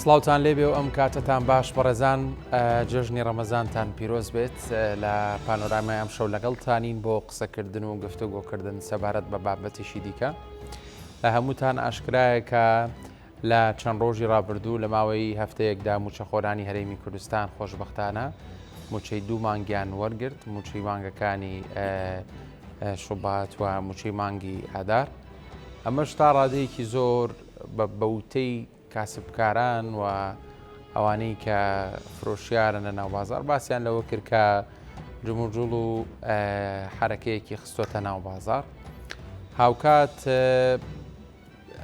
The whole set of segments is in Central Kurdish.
سڵاوتان لێبێ و ئەم کاتەتان باش بەڕێزان جەژنی ڕەمەزانتان پیرۆز بێت لە پانۆرامای ئەم شەو لەگەڵتانین بۆ قسەکردن و گفتوگۆکردن سەبارەت بە بابەتێکی دیکە لە هەمووتان ئاشکرایە کە لە چەند ڕۆژی ڕابردوو لە ماوەی هەفتەیەکدا مووچەخۆرانی هەرێمی کوردستان خۆشبەختانە مووچەی دوو مانگیان وەرگرت، مووچەی مانگەکانی شوبات و مووچەی مانگی ئادار. ئەمەش تا ڕادەیەکی زۆر بە وتەی کاسبکاران و ئەوانەی کە فرۆشیارن لە ناو بازار باسیان لەوە کرد کە جموجوڵ و حرەکەیەکی خستۆتە ناو بازار. هاوکات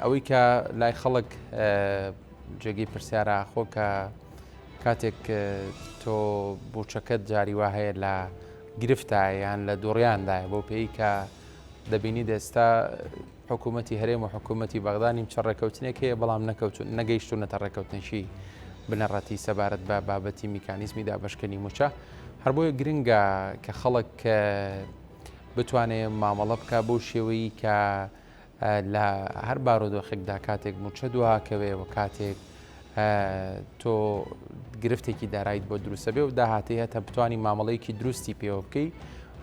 ئەوەی کە لای خەڵک جێگەی پرسیارە خۆ کە کاتێک تۆ بوچەکەت جاری وا هەیە لە گرفتە یان لە دوڕیاندایە بۆ پێی کە دەبینی دەستا حکوومەتی هەرێم و حکوومەتی بەغدا نیمچە ڕێکەوتنێک هەیە بەڵام نەکەوتون نەگەیشتونەتە ڕێکەوتنێکی بنەڕەتی سەبارەت بە بابەتی میکانیزمی دابشکردنی موچە هەر بۆیە گرنگە کە خەڵک بتوانێ مامەڵە بکە بەو شێوەی کە لە هەر بارودۆخێکدا کاتێک موچە دواکەوێ و کاتێک تۆ گرفتێکی دارایت بۆ دروستە بێ و داهاتی هەتە بتانی مامەڵەیەکی دروستی پێوە بکەی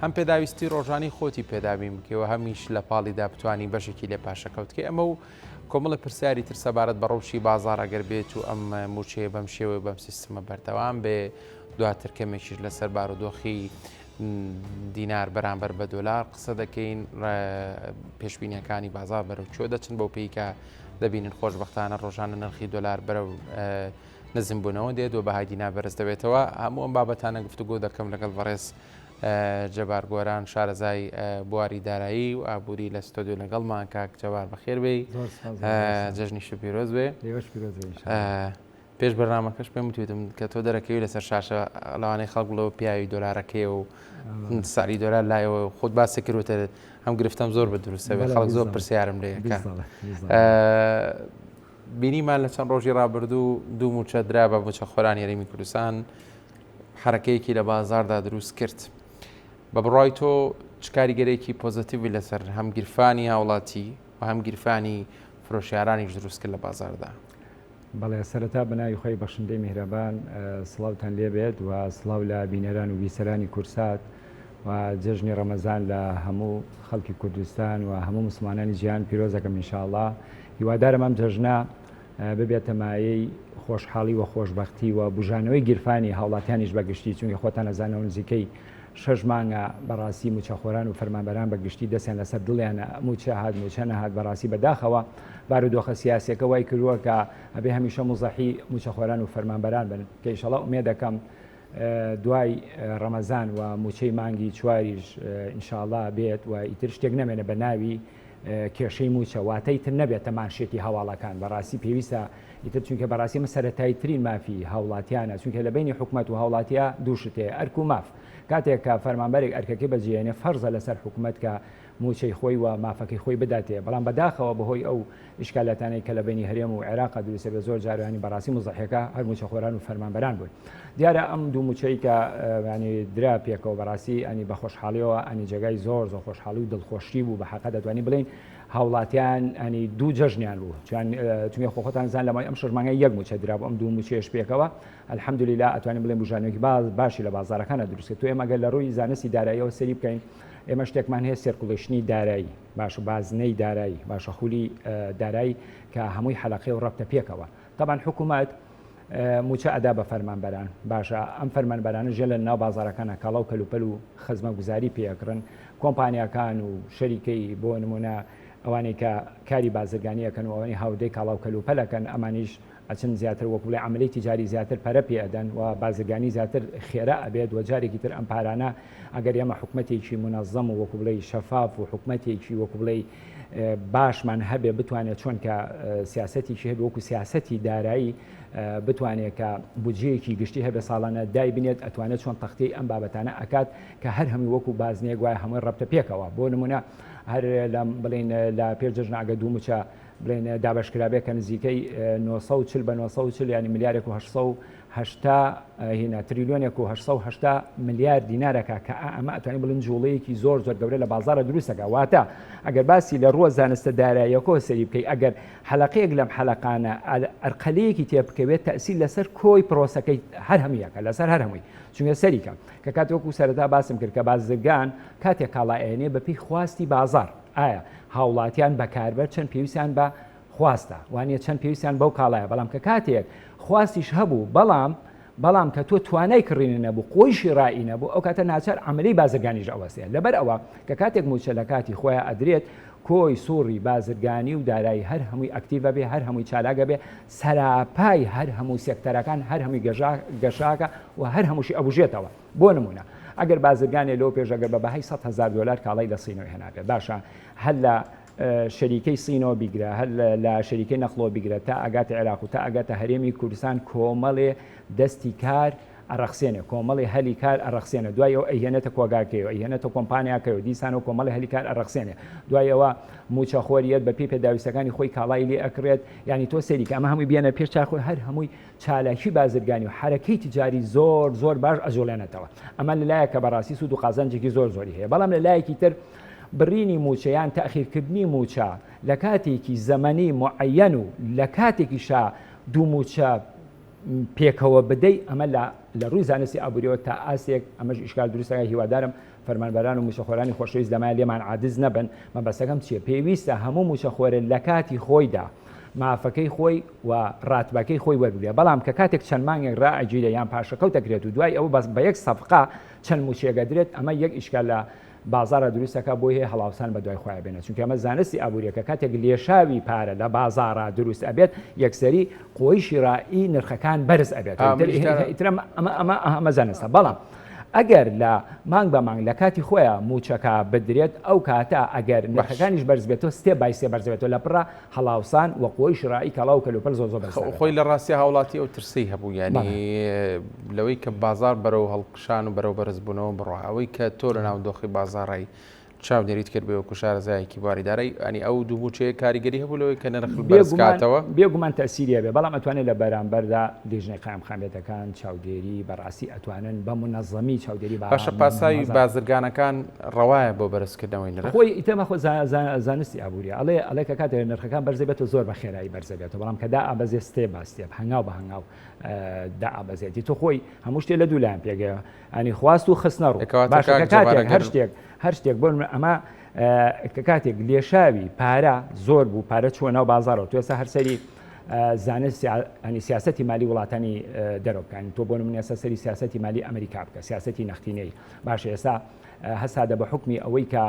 هەم پێداویستی ڕۆژانی خۆتی پێدابین بکەوە هەمیش لە پاڵیدا بتانی بەشێکی لێ پاشەکەوتکەی ئەمە و کۆمەڵە پرسیاری تر سەبارەت بە ڕەوشی بازار ئەگەر بێت و ئەم موچەیە بەم شێوەی بەم سیستمە بەردەوام بێ دواتر کەمێکیش لەسەر بارودۆخی دینار بەرامبەر بە دۆلار قسە دەکەین، پێشبینیەکانی بازار بەرەو کوێ دەچن بەو پێی کە دەبینن خۆشببختانە ڕۆژانە نرخی دۆلار بەرەو نزمبوونەوە دێت و بەهای دینار بەرز دەبێتەوە هەموو ئەم بابەتانە گفتوگۆ دەکەم لەگەڵ بەڕێز جەبار گۆران شارەزای بواری دارایی و ئابووری لە ستۆدیۆ لەگەڵمان کاک جەبار بەخێر بێی جەژنیشت پیرۆز بێ. پێش بەرنامەکەش پێم وتویتم کە تۆ دەرەکەوی لەسەر شاشە لەوانەیە خەڵک بڵێ پیاوی دۆلارەکەی و سعری دۆلار لایەوە خۆت باسی کردوتە ئەم گرفتەم زۆر بە دروستە بێ خەڵک زۆر پرسیارم لێ بینیمان لە چەند ڕۆژی ڕابردوو دوو موچە درا بە موچە خۆرانی هەرێمی کوردستان حرەکەیەکی لە بازاردا دروست کرد بە بڕای تۆ چ کاریگەرێکی پۆزەتیڤی لەسەر هەم گیرفانی هاوڵاتی و هەم گیرفانی فرۆشیارانیش دروست کرد لە بازاردا؟ بەڵێ سەرەتا بە ناوی خوای بەخشندەی میهرەبان سڵاوتان لێ بێت و سڵاو لە بینەران و بیسەرانی کورسات و جەژنی ڕەمەزان لە هەموو خەڵکی کوردستان و هەموو مسلمانانی جیهان پیرۆزەکەم ئینشاءاللە هیوادارم ئەم جەژنە ببێتە مایەی خۆشحاڵی و خۆشبەختی و بژانەوەی گیرفانی هاوڵاتیانیش بەگشتی چونکە خۆتان ئەزانەوە نزیکەی شەش مانگە بەڕاستی موچەخۆران و فەرمانبەران بە گشتی دەستیان لەسەر دڵیانە موچە هات موچە نەهات بەڕاستی بەداخەوە بارودۆخە سیاسیەکە وای کردووە کە ئەبێ هەمیشە موزەحی موچەخۆران و فەرمانبەران بن کە ئیشەڵا ئومێد دەکەم دوای ڕەمەزان و موچەی مانگی چواریش ئینشاڵا بێت و ئیتر شتێک نەمێنە بە ناوی کێشەی موچە واتە ئیتر نەبێتە مانشێتی هەواڵەکان بەڕاستی پێویستە ئیتر چونکە بەڕاستی ئەمە سەرەتایی ترین مافی هاوڵاتیانە چونکە لە بەینی حکومەت و هاوڵاتیا دوو شت هەیە ئەرک و ماف کاتێک کە فەرمانبەرێک ئەرکەکەی بەجێهێنێ فەرزە لەسەر حکومەت کە موچەی خۆی و مافەکەی خۆی بداتێ بەڵام بەداخەوە بەهۆی ئەو ئیشکالاتانەی کە لە بەینی هەرێم و عێراقا دروست دەبێت زۆر جار ینی بەڕاستی موزەحیەکە هەر موچەخۆران و فەرمانبەران بوون دیارە ئەم دوو موچەی کە ینی درا پێکەوە بەڕاستی ینی بە خۆشحاڵیەوە ینی جێگای زۆر زۆر خۆشحاڵی و دڵخۆشی بوو بە حەقە دەتوانین بڵێین هاوڵاتیان ینی دوو جەژنیان بوو چیان چونکە خۆ خۆتان زان لە ماوەی ئەم شەش مانگە یەک موچە درابوو ئەم دوو موچەیەش پێکەوە الحمدللە ئەتوانین بڵێن بوژانەوەیەکی باز باشی لە بازاڕەکانە دروست کرد تۆ ئێمە گەر لە ڕووی زانستی داراییەوە سەری بکەین ئێمە شتێکمان هەیە circulation ی دارایی باشە بازنەی دارایی باشە خولی دارایی کە هەمووی حەلەقەی و ڕەبتە پێکەوە تەبعەن حکوومەت موچە ئەدا بە فەرمانبەران باشە ئەم فەرمانبەرانە ژێ لە ناو بازارەکانە کاڵا و کەلوپەل و خزمەتگوزاری پێ ئەکڕن کۆمپانیاکان و شەریکەی بۆ نمونە ئەوانەی کە کاری بازرگانی ئەکەن و ئەوانەی هاوردەی کاڵا و کەلوپەل ئەکەن ئەمانیش ئەچن زیاتر وەکو بڵێ عەمەلەی تیجاری زیاتر پەرە پێ ئەدەن و بازرگانی زیاتر خێرا ئەبێت و جارێکی تر ئەم پارانە ئەگەر ئێمە حکومەتێکی مونەزەم و وەکو بڵێی شەفاف و حکومەتێکی وەکو بڵێی باشمان هەبێ بتوانێت چۆن کە سیاسەتێکی هەبێ وەکو سیاسەتی دارایی بتوانێت کە بودجەیەکی گشتی هەبێ ساڵانە دایبنێت ئەتوانێت چۆن تەختیەی ئەم بابەتانە ئەکات کە هەر هەمووی وەکو بازنەیەک وایە هەمووی ڕەبتە پێکەوە بۆ نمونە هەر لە بڵین لە پێش جەژنە ئەگەر دوو موچە بڵێن دابەشکرابێ کە نزیکەی 940 بە 940 ینی ملیارێک و 800. هەشتا هینا تریلیۆنێک و 880 ملیار دینارەکە کە ئەمە ئەتوانین بڵێن جوڵەیەکی زۆر زۆر گەورە لە بازارە دروستەکە واتە ئەگەر باسی لە ڕووە زانستە داراییەکەوە سەری بکەی ئەگەر حەلەقەیەک لەم حەلەقانە ئەرقەلەیەکی تێ بکەوێت تەئسیر لەسەر کۆی پرۆسەکەی هەر هەموویەکە لەسەر هەر هەمووی چونکە سەریکە کە کات وەکو سەرەتا باسم کرد کە بازرگان کاتێک کاڵا ئەیەنێ بەپێی خواستی بازار ئایا هاوڵاتیان بەکاربەر چەند پێویستیان بە خواستە وانە چەند پێویستیان بەو کاڵایە بەڵام کە کاتێک خواستیش هەبوو بەڵام بەڵام کە تۆ توانای کڕینی نەبوو قوەی شیڕائی نەبوو ئەو کاتە ناچار عەمەلەی بازرگانیش ئەوەستێ لەبەر ئەوە کە کاتێک موچە لە کاتی خۆیا ئەدرێت کۆی سوڕی بازرگانی و دارایی هەر هەمووی active ئەبێ هەر هەمووی چالاک ئەبێ سەراپای هەر هەموو سێکتەرەکان هەر هەمووی گەژا گەشاکە و هەر هەمووشی ئەبوژێتەوە بۆ نمونە ئەگەر بازرگانێ لەو پێش ئەگەر بە بەهای 100 هەزار دۆلار کاڵای لە سینەوە هێنابێ باشە هەر لە شەریکەی سینەوە بیگرە هەر لە شەریکەی نەقڵەوە بیگرە تا ئەگاتە عێراق و تا ئەگاتە هەرێمی کوردستان کۆمەڵێ دەستی کار ئەڕەخسێنێ کۆمەڵێ هەلی کار ئەڕەخسێنێ دوای ئەوە ئەیهێنێتە کۆگاکەی و ئەیهێنێتە کۆمپانیاکەی و دیسانەوە کۆمەڵێ هەلی کار ئەڕەخسێنێ دوای ئەوە مووچەخۆر یەت بە پێی پێداویستەکانی خۆی کاڵای لێ ئەکڕێت یانی تۆ سەیری کە ئەمە هەمووی بێنە پێش چاو خۆی هەر هەمووی چالاکی بازرگانی و حەرەکەی تجاری زۆر زۆر باش ئەجوڵێنێتەوە ئەمە لەلایەک کە بەڕاستی سوود و قازانجێکی زۆر زۆری هەیە بەڵام لە لایەکی تر بڕینی مووچە یان تەئخیرکردنی مووچە لە کاتێکی زەمەنی موعەیەن و لە کاتێکیشا دوو مووچە پێکەوە بدەی ئەمە لە لە ڕووی زانستی ئابووریەوە تا ئاستێک ئەمەش ئیشکال دروست دەکات هیوادارم فەرمانبەران و مووچەخۆرانی خۆشەویست لەمە لێمان عادز نەبن مەبەستەکەم چییە پێویستە هەموو مووچەخۆرێ لە کاتی خۆیدا مافەکەی خۆی و ڕاتبەکەی خۆی وەربگرێ بەڵام کە کاتێک چەند مانگێک ڕائەگیرێ یان پاشەکەوت دەکرێت و دوای ئەوە بەس بە یەک سەفقە چەند مووچەیەک ئەدرێت ئەمە یەک ئیشکال لە بازاڕا دروست ئەکا بۆی هەیە هەڵاوسان بە دوای خۆیا بێنێت چونکە ئەمە زانستی ئابووریە کە کاتێک لێشاوی پارە لە بازاڕا دروست ئەبێت یەکسەری قوەی شیرائی نرخەکان بەرز ئەبێت ئیتر ئەمە ئەمە ئەمە زانستە بەڵام ئەگەر لە مانگ بە مانگ لە کاتی خۆیان موچەکە بدرێت ئەو کاتە ئەگەر نرخەکانیش بەرز بێتەوە step by step بەرز بێتەوە لە پڕە هەڵاوسان و قوەی شیرائی کاڵا و کەلوپەل زۆر زۆر بەرز خۆی لە ڕاستی هاوڵاتی ئەو ترسەی هەبوو یانی لەوەی کە بازار بەرەو هەڵکشان و بەرەو بەرزبوونەوە بڕوا ئەوەی کە تۆ لە ناو دۆخی بازاڕی چاودێریت کرد بێ وەکو شارەزایەکی بواری دارایی ئەنی ئەو دوو مووچەیە کاریگەری هەبوو لەوەی کە نرخ بەرز کاتەوە؟ بێگومان تەئسیری هەبێ بەڵام ئەتوانێت لە بەرامبەردا لیژنەی قایمقامیەتەکان چاودێری بەڕاستی ئەتوانن بە مونەزەمی چاودێری باشە پاساوی بازرگانەکان ڕەوایە بۆ بەرزکردنەوەی نرخ؟ خۆی ئیتر مەخۆ زانستی ئابووریە ئەڵێ ئەڵێ کە کاتێ نرخەکان بەرز دەبێتەوە زۆر بە خێرایی بەرز دەبێتەوە بەڵام کە دائەبەزێ step by step هەنگاو بە هەنگاو دائەبەزێتی تۆ خۆی هەموو شتێ لە دوو لایەن پێگەیە ئەنی خواست و خستنە ڕوو باشە کە کاتێک هەر شتێک هەر شتێک بۆ ئەمە کە کاتێک لێشاوی پارە زۆر بوو پارە چووە ناو بازارەوە تو ئێستا هەر سەری زانست ئەنی سیاستی مالی وڵاتانی دەرەوە بکەن تۆ بۆ من ئێستا سەری سیاستی مالی ئەمریکا بکە سیاستی نەختینەی باشە ئێستا هەسادە بە حکمی ئەوەی کە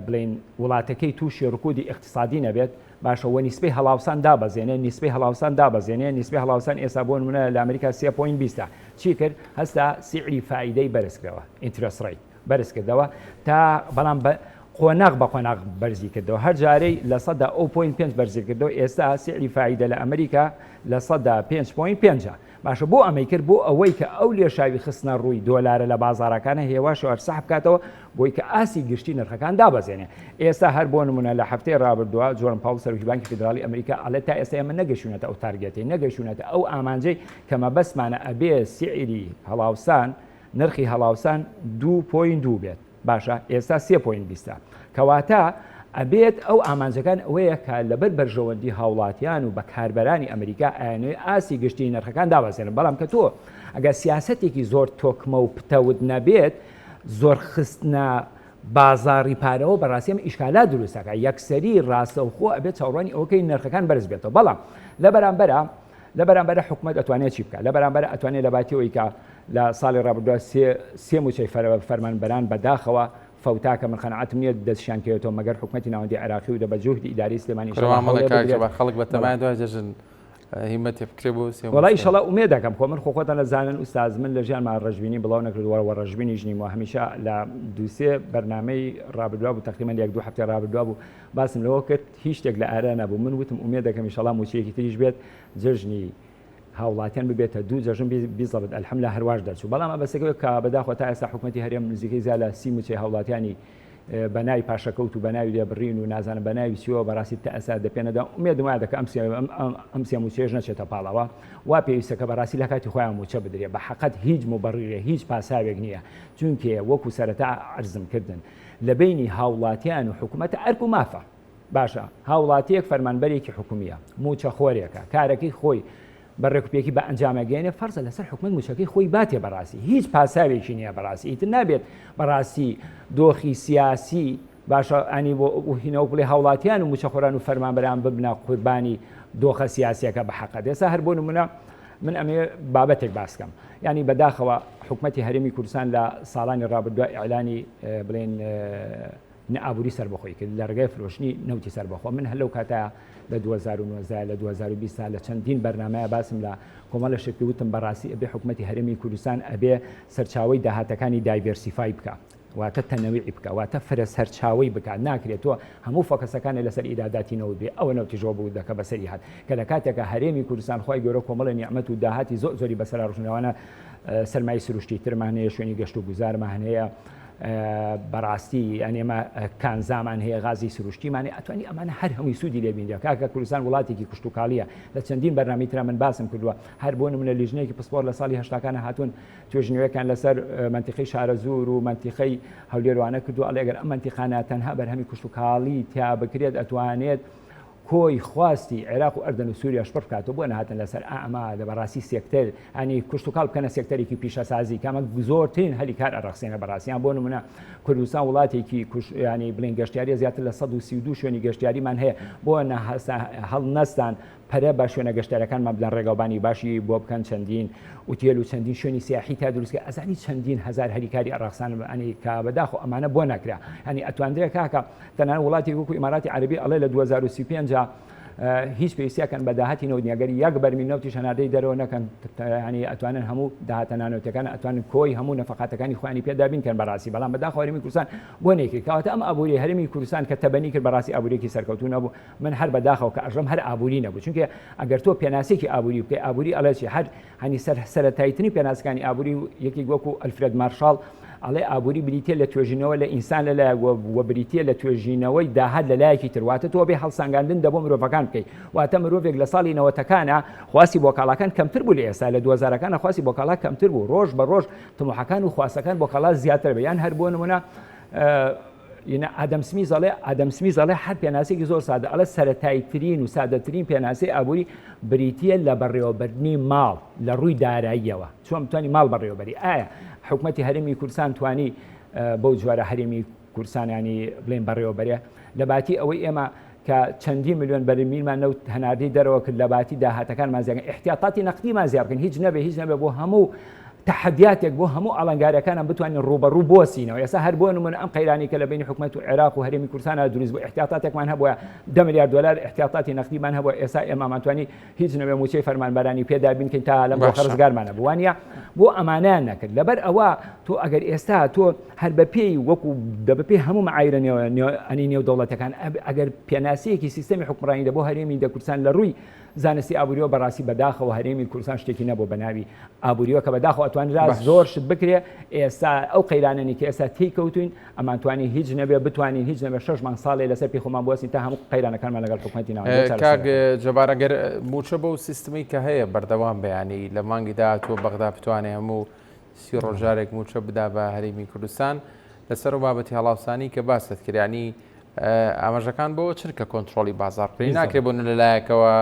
بڵین وڵاتەکەی تووشی ڕکودی اقتصادی نەبێت باشە وە نیسبەی هەڵاوسان دابەزێنێ نیسبەی هەڵاوسان دابەزێنێ نیسبەی هەڵاوسان ئێستا بۆ نمونە لە ئەمریکا سێ point بیستە چی کرد هەستا سیعری فائیدەی بەرز کردەوە interest rate بەرز کردەوە تا بەڵام بە قۆناغ بە قۆناغ بەرزی کردەوە هەر جارەی لە سەدا ئەو point پێنج بەرزی کردەوە ئێستا سیعری فائیدە لە ئەمریکا لە سەدا پێنج point پێنجە باشە بۆ ئەمەی کرد؟ بۆ ئەوەی کە ئەو لێشاوی خستنە ڕووی دۆلارە لە بازاڕەکانە هێواش هێواش سەحب بکاتەوە بۆی کە ئاستی گشتی نرخەکان دابەزێنێ. ئێستا هەر بۆ نمونە لە هەفتەی ڕابردووە جۆرم پاوڵ سەرۆکی بانکی فیدراڵی ئەمریکا ئەڵێ تا ئێستا ئێمە نەگەشتوینەتە ئەو target ەی، نەگەشتوینەتە ئەو ئامانجەی کە مەبەستمانە ئەبێ سعری هەڵاوسان، نرخی هەڵاوسان 2.2 بێت. باشە ئێستا سێ point بیستە کەواتە ئەبێت ئەو ئامانجەکان ئەوەیە کە لەبەر بەرژەوەندی هاوڵاتیان و بەکاربەرانی ئەمریکا ئەیانەوێت ئاستی گشتی نرخەکان دابەزێنن بەڵام کە تۆ ئەگەر سیاسەتێکی زۆر تۆکمە و پتەوت نەبێت زۆر خستنە بازاڕی پارەوە بەڕاستی ئەم ئیشکالات دروستەکە یەکسەری ڕاستەوخۆ ئەبێت چاوەڕوانی ئەوەکەی نرخەکان بەرز بێتەوە بەڵام لە بەرامبەرە لە بەرامبەرە حکومەت ئەتوانێت چی بکات لە بەرامبەرە ئەتوانێت لە باتی ئەوەی کە لە ساڵی ڕابردووە سێ سێ مووچەی فەرمانبەران بەداخەوە فەوتا کە من قەناعەتم نییە دەستشیان کەوێتەوە مەگەر حکومەتی ناوەندی عێراقی و دە بە جوهدی ئیداری سلێمانی ئینشەڵا هەوڵێ بدرێت. خەڵک بە تەمای دوای جەژن هیمەتێ بکرێ بۆ سێ وەڵا ئیشەڵا ئومێد دەکەم خۆ من خۆ خۆتان ئەزانن ئوستاز من لە ژیانما ڕەشبینی بڵاو نەکردووە وە ڕەشبینیش نیم و هەمیشە لە دوو سێ بەرنامەی ڕابردووا بوو تەقریبەن لە یەک دوو هەفتەی ڕابردووا بوو باسم لەوە کرد هیچ شتێک لە ئارا نەبوو من وتم ئومێد دەکەم ئیشەڵا مووچەیەکی تریش بێت جەژنی هاوڵاتیان ببێتە دوو جەژن بیزەبت الحملە هەرواش دەرچوو بەڵام ئەبەسەکەوە کە بەداخۆ تا ئێستا حکومەتی هەرێم نزیکەی زیا لە سی مووچەی هاوڵاتیانی بە ناوی پاشەکەوت و بە ناوی لێبڕین و نازانم بە ناوی چیەوە بەڕاستی تەئەسا دەپێنەدا ئومێدم وایە دەکە ئەم ئەم سێ مووچەیەش نەچێتە پاڵەوە وا پێویستە کە بەڕاستی لە کاتی خۆیان مووچە بدرێ بە حەقەت هیچ موبەڕیرێ هیچ پاساوێک نییە چونکێ وەکو سەرەتا عەرزم کردن لە بەینی هاوڵاتیان و حکوومەتە ئەرک و مافە باشە هاوڵاتیەک فەرمانبەرێکی حکومیە مووچەخۆرێکە کارەکەی خۆی بە ڕێکوپێکی بە ئەنجام ئەگەیەنێ فەرزە لەسەر حکومەت مووچەکەی خۆی باتێ بەڕاستی هیچ پاساوێکی نییە بەڕاستی ئیتر نابێت بەڕاستی دۆخی سیاسی باشە ئەنی بۆ هینەوە بڵێ هاوڵاتیان و مووچەخۆران و فەرمانبەران ببنە قوربانی دۆخە سیاسیەکە بە حەقە دێسا هەر بۆ نمونە من ئەمێ بابەتێک باسکەم ینی بەداخەوە حکومەتی هەرێمی کوردستان لە ساڵانی ڕابردووە ئیعلانی بڵێن نە ئابووری سەربەخۆی کرد لە ڕێگای فرۆشتنی نەوتی سەربەخۆ. من هەر لەو کاتە لە 2019 لە 2020 لە چەندین بەرنامەیە باسم لە کۆمەڵە شت کرد وتم بەڕاستی ئەبێ حکومەتی هەرێمی کوردستان ئەبێ سەرچاوەی داهاتەکانی diversify بکا واتە تەنەویعی بکا واتە فرە سەرچاوەی بکا ناکرێت تۆ هەموو focus ەکانت لەسەر ئیراداتی نەوت بێ ئەوە نەوتیش ڕۆ بوو دەکە بەسەری هات کە لە کاتێکا هەرێمی کوردستان خوای گەورە کۆمەڵێ نیعمەت و داهاتی زۆر زۆری بەسەرا ڕژن لەوانە سەرمایەی سروشتی ترمان هەیە شوێنی گەشت و گوزارمان هەیە بەڕاستی یان ئێمە کانزامان هەیە غازی سروشتیمان هەیە ئەتوانی ئەمانە هەر هەمووی سوودی لێ بینرێ کاکە کوردستان وڵاتێکی کشتوکاڵیە لە چەندین بەرنامەی ترا من باسم کردووە هەر بۆ نمونە لیژنەیەکی پسپۆر لە ساڵی هەشتاکانە هاتوون توێژینەوەکان لەسەر مەنتیقەی شارەزوور و مەنتیقەی هەولێروانە کردووە ئەڵێ ئەگەر ئەم مەنتیقانە تەنها بەرهەمی کشتوکاڵی تیا بکرێت ئەتوانێت کۆی خواستی عێراق و ئەردەن و سوریاش پڕ بکاتەوە بۆ نەهاتن لەسەر ئەمە لە بەڕاستی سێکتەر ینی کشتوکاڵ بکەنە سێکتەرێکی پیشەسازی کامە زۆرترین هەلی کار ئەڕەخسێنە بەڕاستیان بۆ نمونە کوردستان وڵاتێکی ینی بڵین گەشتیاریە زیاتر لە 132 شوێنی گەشتیاریمان هەیە بۆ هەڵنەستان پەرە بە شوێنە گەشتارەکانمان بدەن ڕێگاوبانی باشی بۆ بکەن چەندین ئوتێل و چەندین شوێنی سیاحی تا دروستکە ئەزانی چەندین هزار هەریکاری ئەڕەخسان ئەنی کە بەداخۆ ئەمانە بۆ نەکرا هەنی ئەتواندرێ کاکە تەنانەت وڵاتێک وەکو ئیماراتی عەرەبی ئەڵێ لە 2035 هیچ پێویستیەکەن بە داهاتی نەوت نیە گەر یەک بەرمیل نەوتیش هەناردەی دەرەوە نەکەن ینی ئەتوانن هەموو داهاتە نانەوتەکان ئەتوانن کۆی هەموو نەفەقاتەکانی خۆیانی پێ دابین کەن بەڕاستی بەڵام بەداخەوە هەرێمی کوردستان بۆ نەیکرد کەواتە ئەم ئابووری هەرێمی کوردستان کە تەبەنی کرد بەڕاستی ئابووریەکی سەرکەوتوو نەبوو من هەر بەداخەوە کە ئەژەم هەر ئابووری نەبوو چونکە ئەگەر تۆ پێناسێکی ئابووری بکەی ئابووری ئەڵێ چی هەر هەنی سەر سەرەتاییترین پێناسەکانی ئابووری یەکێک وەکو ئەلفرێد مارشاڵ ئەڵێ ئابووری بریتیە لە توێژینەوە لە ئینسان لە لایەک و بریتیە لە توێژینەوەی داهات لە لایەکی تر واتە تۆ بێ هەڵسانگاندن دەبۆ مرۆڤەکان بکەیت واتە مرۆڤێک لە ساڵی نەوەتەکانە خواستی بۆ کاڵاکان کەمتر بوو لە ئێستا لە دووەزارەکانە خواستی بۆ کاڵا کەمتر بوو ڕۆژ بە ڕۆژ تموحەکان و خواستەکان بۆ کاڵا زیاتر بێ یان هەر بۆ نمونە ینا ئادەم سمیز ئەڵێ ئادەم سمیز ئەڵێ هەر پێناسێکی زۆر سادە ئەڵێ سەرەتاییترین و سادەترین پێناسەی ئابووری بریتییە لە بەڕێوەبردنی ماڵ لە ڕووی داراییەوە چۆن بتوانی ماڵ بەڕێوەبەری ئایا حکومەتی هەرێمی کوردستان توانی بەو جوارە هەرێمی کوردستانیانی بڵێن بەڕێوەبەرێ لە باتی ئەوەی ئێمە کە چەندین ملیۆن بەرمیلمان نەوت هەناردەی دەرەوە کرد لە باتی داهاتەکانمان زیاد ئیحتیاتاتی نەقدیمان زیاد بکەین هیچ نەبێ هیچ نەبێ بۆ هەموو تەحەدیاتێک بۆ هەموو ئاڵنگاریەکانم بتوانین ڕووبەڕوو بۆسینەوە ئێستا هەر بۆ نمونە ئەم قەیرانی کە لە بینی حکومەت و عێراق و هەرێمی کوردستان دروست بوو ئیحتیاتاتێکمان هەبووە 10 ملیار دلار ئیحتیاتاتی نەقدیمان هەبووە ئێستا ئێمەمانتوانی هیچ نەبێ مووچەی فەرمانبەرانی پێ دابین کەین تا لەم دۆخە ڕزگارمان نەبوو وانە بۆ ئەمانیان نەکرد لەبەر ئەوە تۆ ئەگەر ئێستا تۆ هەر بە پێی وەکو دە بە پێی هەموو معایرە ئەنی نێو دەوڵەتەکان ئەگەر پێناسەیەکی سیستەمی حکومڕانی دە بۆ هەرێمی دە کوردستان لە ڕووی زانستی ئابووریەوە بەڕاستی بەداخەوە هەرێمی کوردستان شتێکی نەبوو بە ناوی ئابووریەوە کە بەداخەوە ئەتوانرا زۆر شت بکرێ ئێستا ئەو قەیرانەنی کە ئێستا تێی کەوتوین ئەمانتوانی هیچ نەبێ بتوانین هیچ نەبێ شەش مانگ ساڵێ لەسەر پێی خۆمان بوەستین تا هەموو قەیرانەکانمان لەگەڵ حکومەتی ناوەندی چارەسەر کاک جەبار ئەگەر مووچە بەو سیستمەی کە هەیە بەردەوام بێ یانی لە مانگی داهاتووە بەغدا بتوانێ هەموو 30 ڕۆژ جارێک مووچە بدا بە هەرێمی کوردستان لەسەر ئەو بابەتی هەڵاوسانی کە باست کرد یانی ئاماژەکان بۆ چن کە کۆنترۆڵی بازاڕ بکرێ ناکرێ بۆ لەلایەکەوە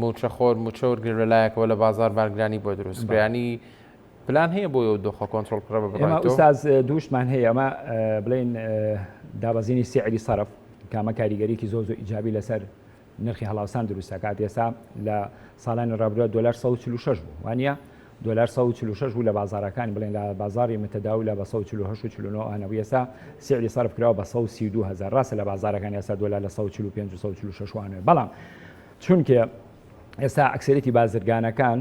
مووچەخۆر مووچە وەرگرێ لەلایەکەوە لە بازاڕ بارگرانی بۆ دروست بکرێ یانی پلان هەیە بۆ ئەو دۆخە کۆنترۆڵ بکرێ بە بڕوای ئێمە تۆ؟ ئوستاز دووشتمان هەیە ئەمە بڵێین دابەزینی سعری سەرف کامە کاریگەریکی زۆر زۆر ئیجابی لەسەر نرخی هەڵاوسان دروست دەکات ئێستا لە ساڵانی ڕابردووە دۆلار 146 بوو وانە دۆلار 146 بوو لە بازارەکان بڵێن لە بازاری متەداولە بە 148 و 49 ئەوانە بوو ئێستا سعری سەرف کراوە بە 132 هەزار ڕاستە لە بازارەکان ئێستا دۆلار لە 145 و 146 وانە بەڵام چونکە ئێستا ئەکسەرێتی بازرگانەکان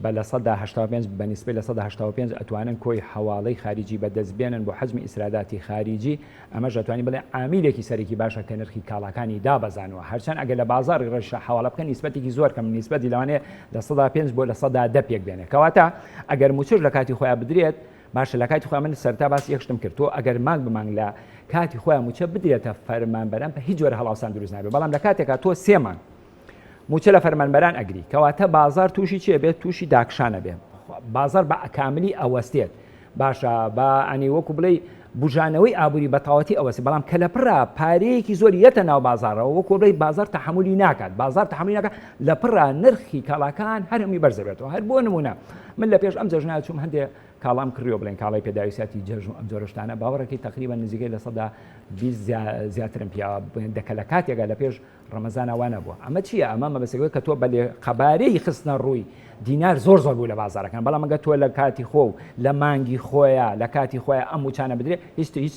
بە 85% بە نیسبەی 85% ئەتوانن کۆی حەواڵەی خاریجی بەدەست بێنن بۆ حەجمی ئیسراداتی خاریجی ئەمەش ئەتوانی بڵێ عامیلێکی سەرەکی باشە کە نرخی کاڵاکانی دابەزانوە هەرچەند ئەگەر لە بازاڕی ڕەشە حەواڵە بکەن نیسبەتێکی زۆر کەم نیسبەتی لەوانەیە 5% بۆ 10% پێک بێنێ کەواتە ئەگەر موچەش لە کاتی خۆیان بدرێت. باشە لە کاتی خۆیان من سەرتا باسی یەک شتم کرد تۆ ئەگەر مانگ بە مانگ لە کاتی خۆیان موچە بدرێتە فەرمانبەران بە هیچ جۆرە هەڵاوسان دروست نابێت بەڵام لە کاتێکا تۆ سێ مانگ موچە لە فەرمانبەران ئەگری کەواتە بازار تووشی چێ بێت تووشی داکشانە بێ بازار بە ئەکاملی ئەوەستێت باشە با ئەنی وەکو بڵێ بژانەوەی ئابووری بەتەواوەتی ئەوەسی بەڵام کە لە پڕا پارەیەکی زۆر یەتە ناو بازارەوە وەکو بڵێ بازار تەحملی ناکات بازار تەحملی ناکات لە پڕا نرخی کاڵاکان هەر هەمووی بەرزەبێتەوە هەر بۆ نمونە من لە پێش ئەم جەژنە چوم هەندێ کاڵام کڕیوە بڵێن کاڵای پێداویستیاتی جەژن و ئەم جۆرە شتانە باوەڕەکەی تقریبا نزیکەی 20% زیاترم پیاوە دەکە لە کاتێکا لە پێش ڕەمەزانە وا نەبووە ئەمە چییە ئەمە مەبەسەکە کە تۆ بەلێ قەبارەی خستنە ڕووی دینار زۆر زۆر بوو لە بازارەکان بەڵام ئەگەر تۆ لە کاتی خۆ و لە مانگی خۆیان لە کاتی خۆیان ئەم موچانە بدرێ هیچ هیچ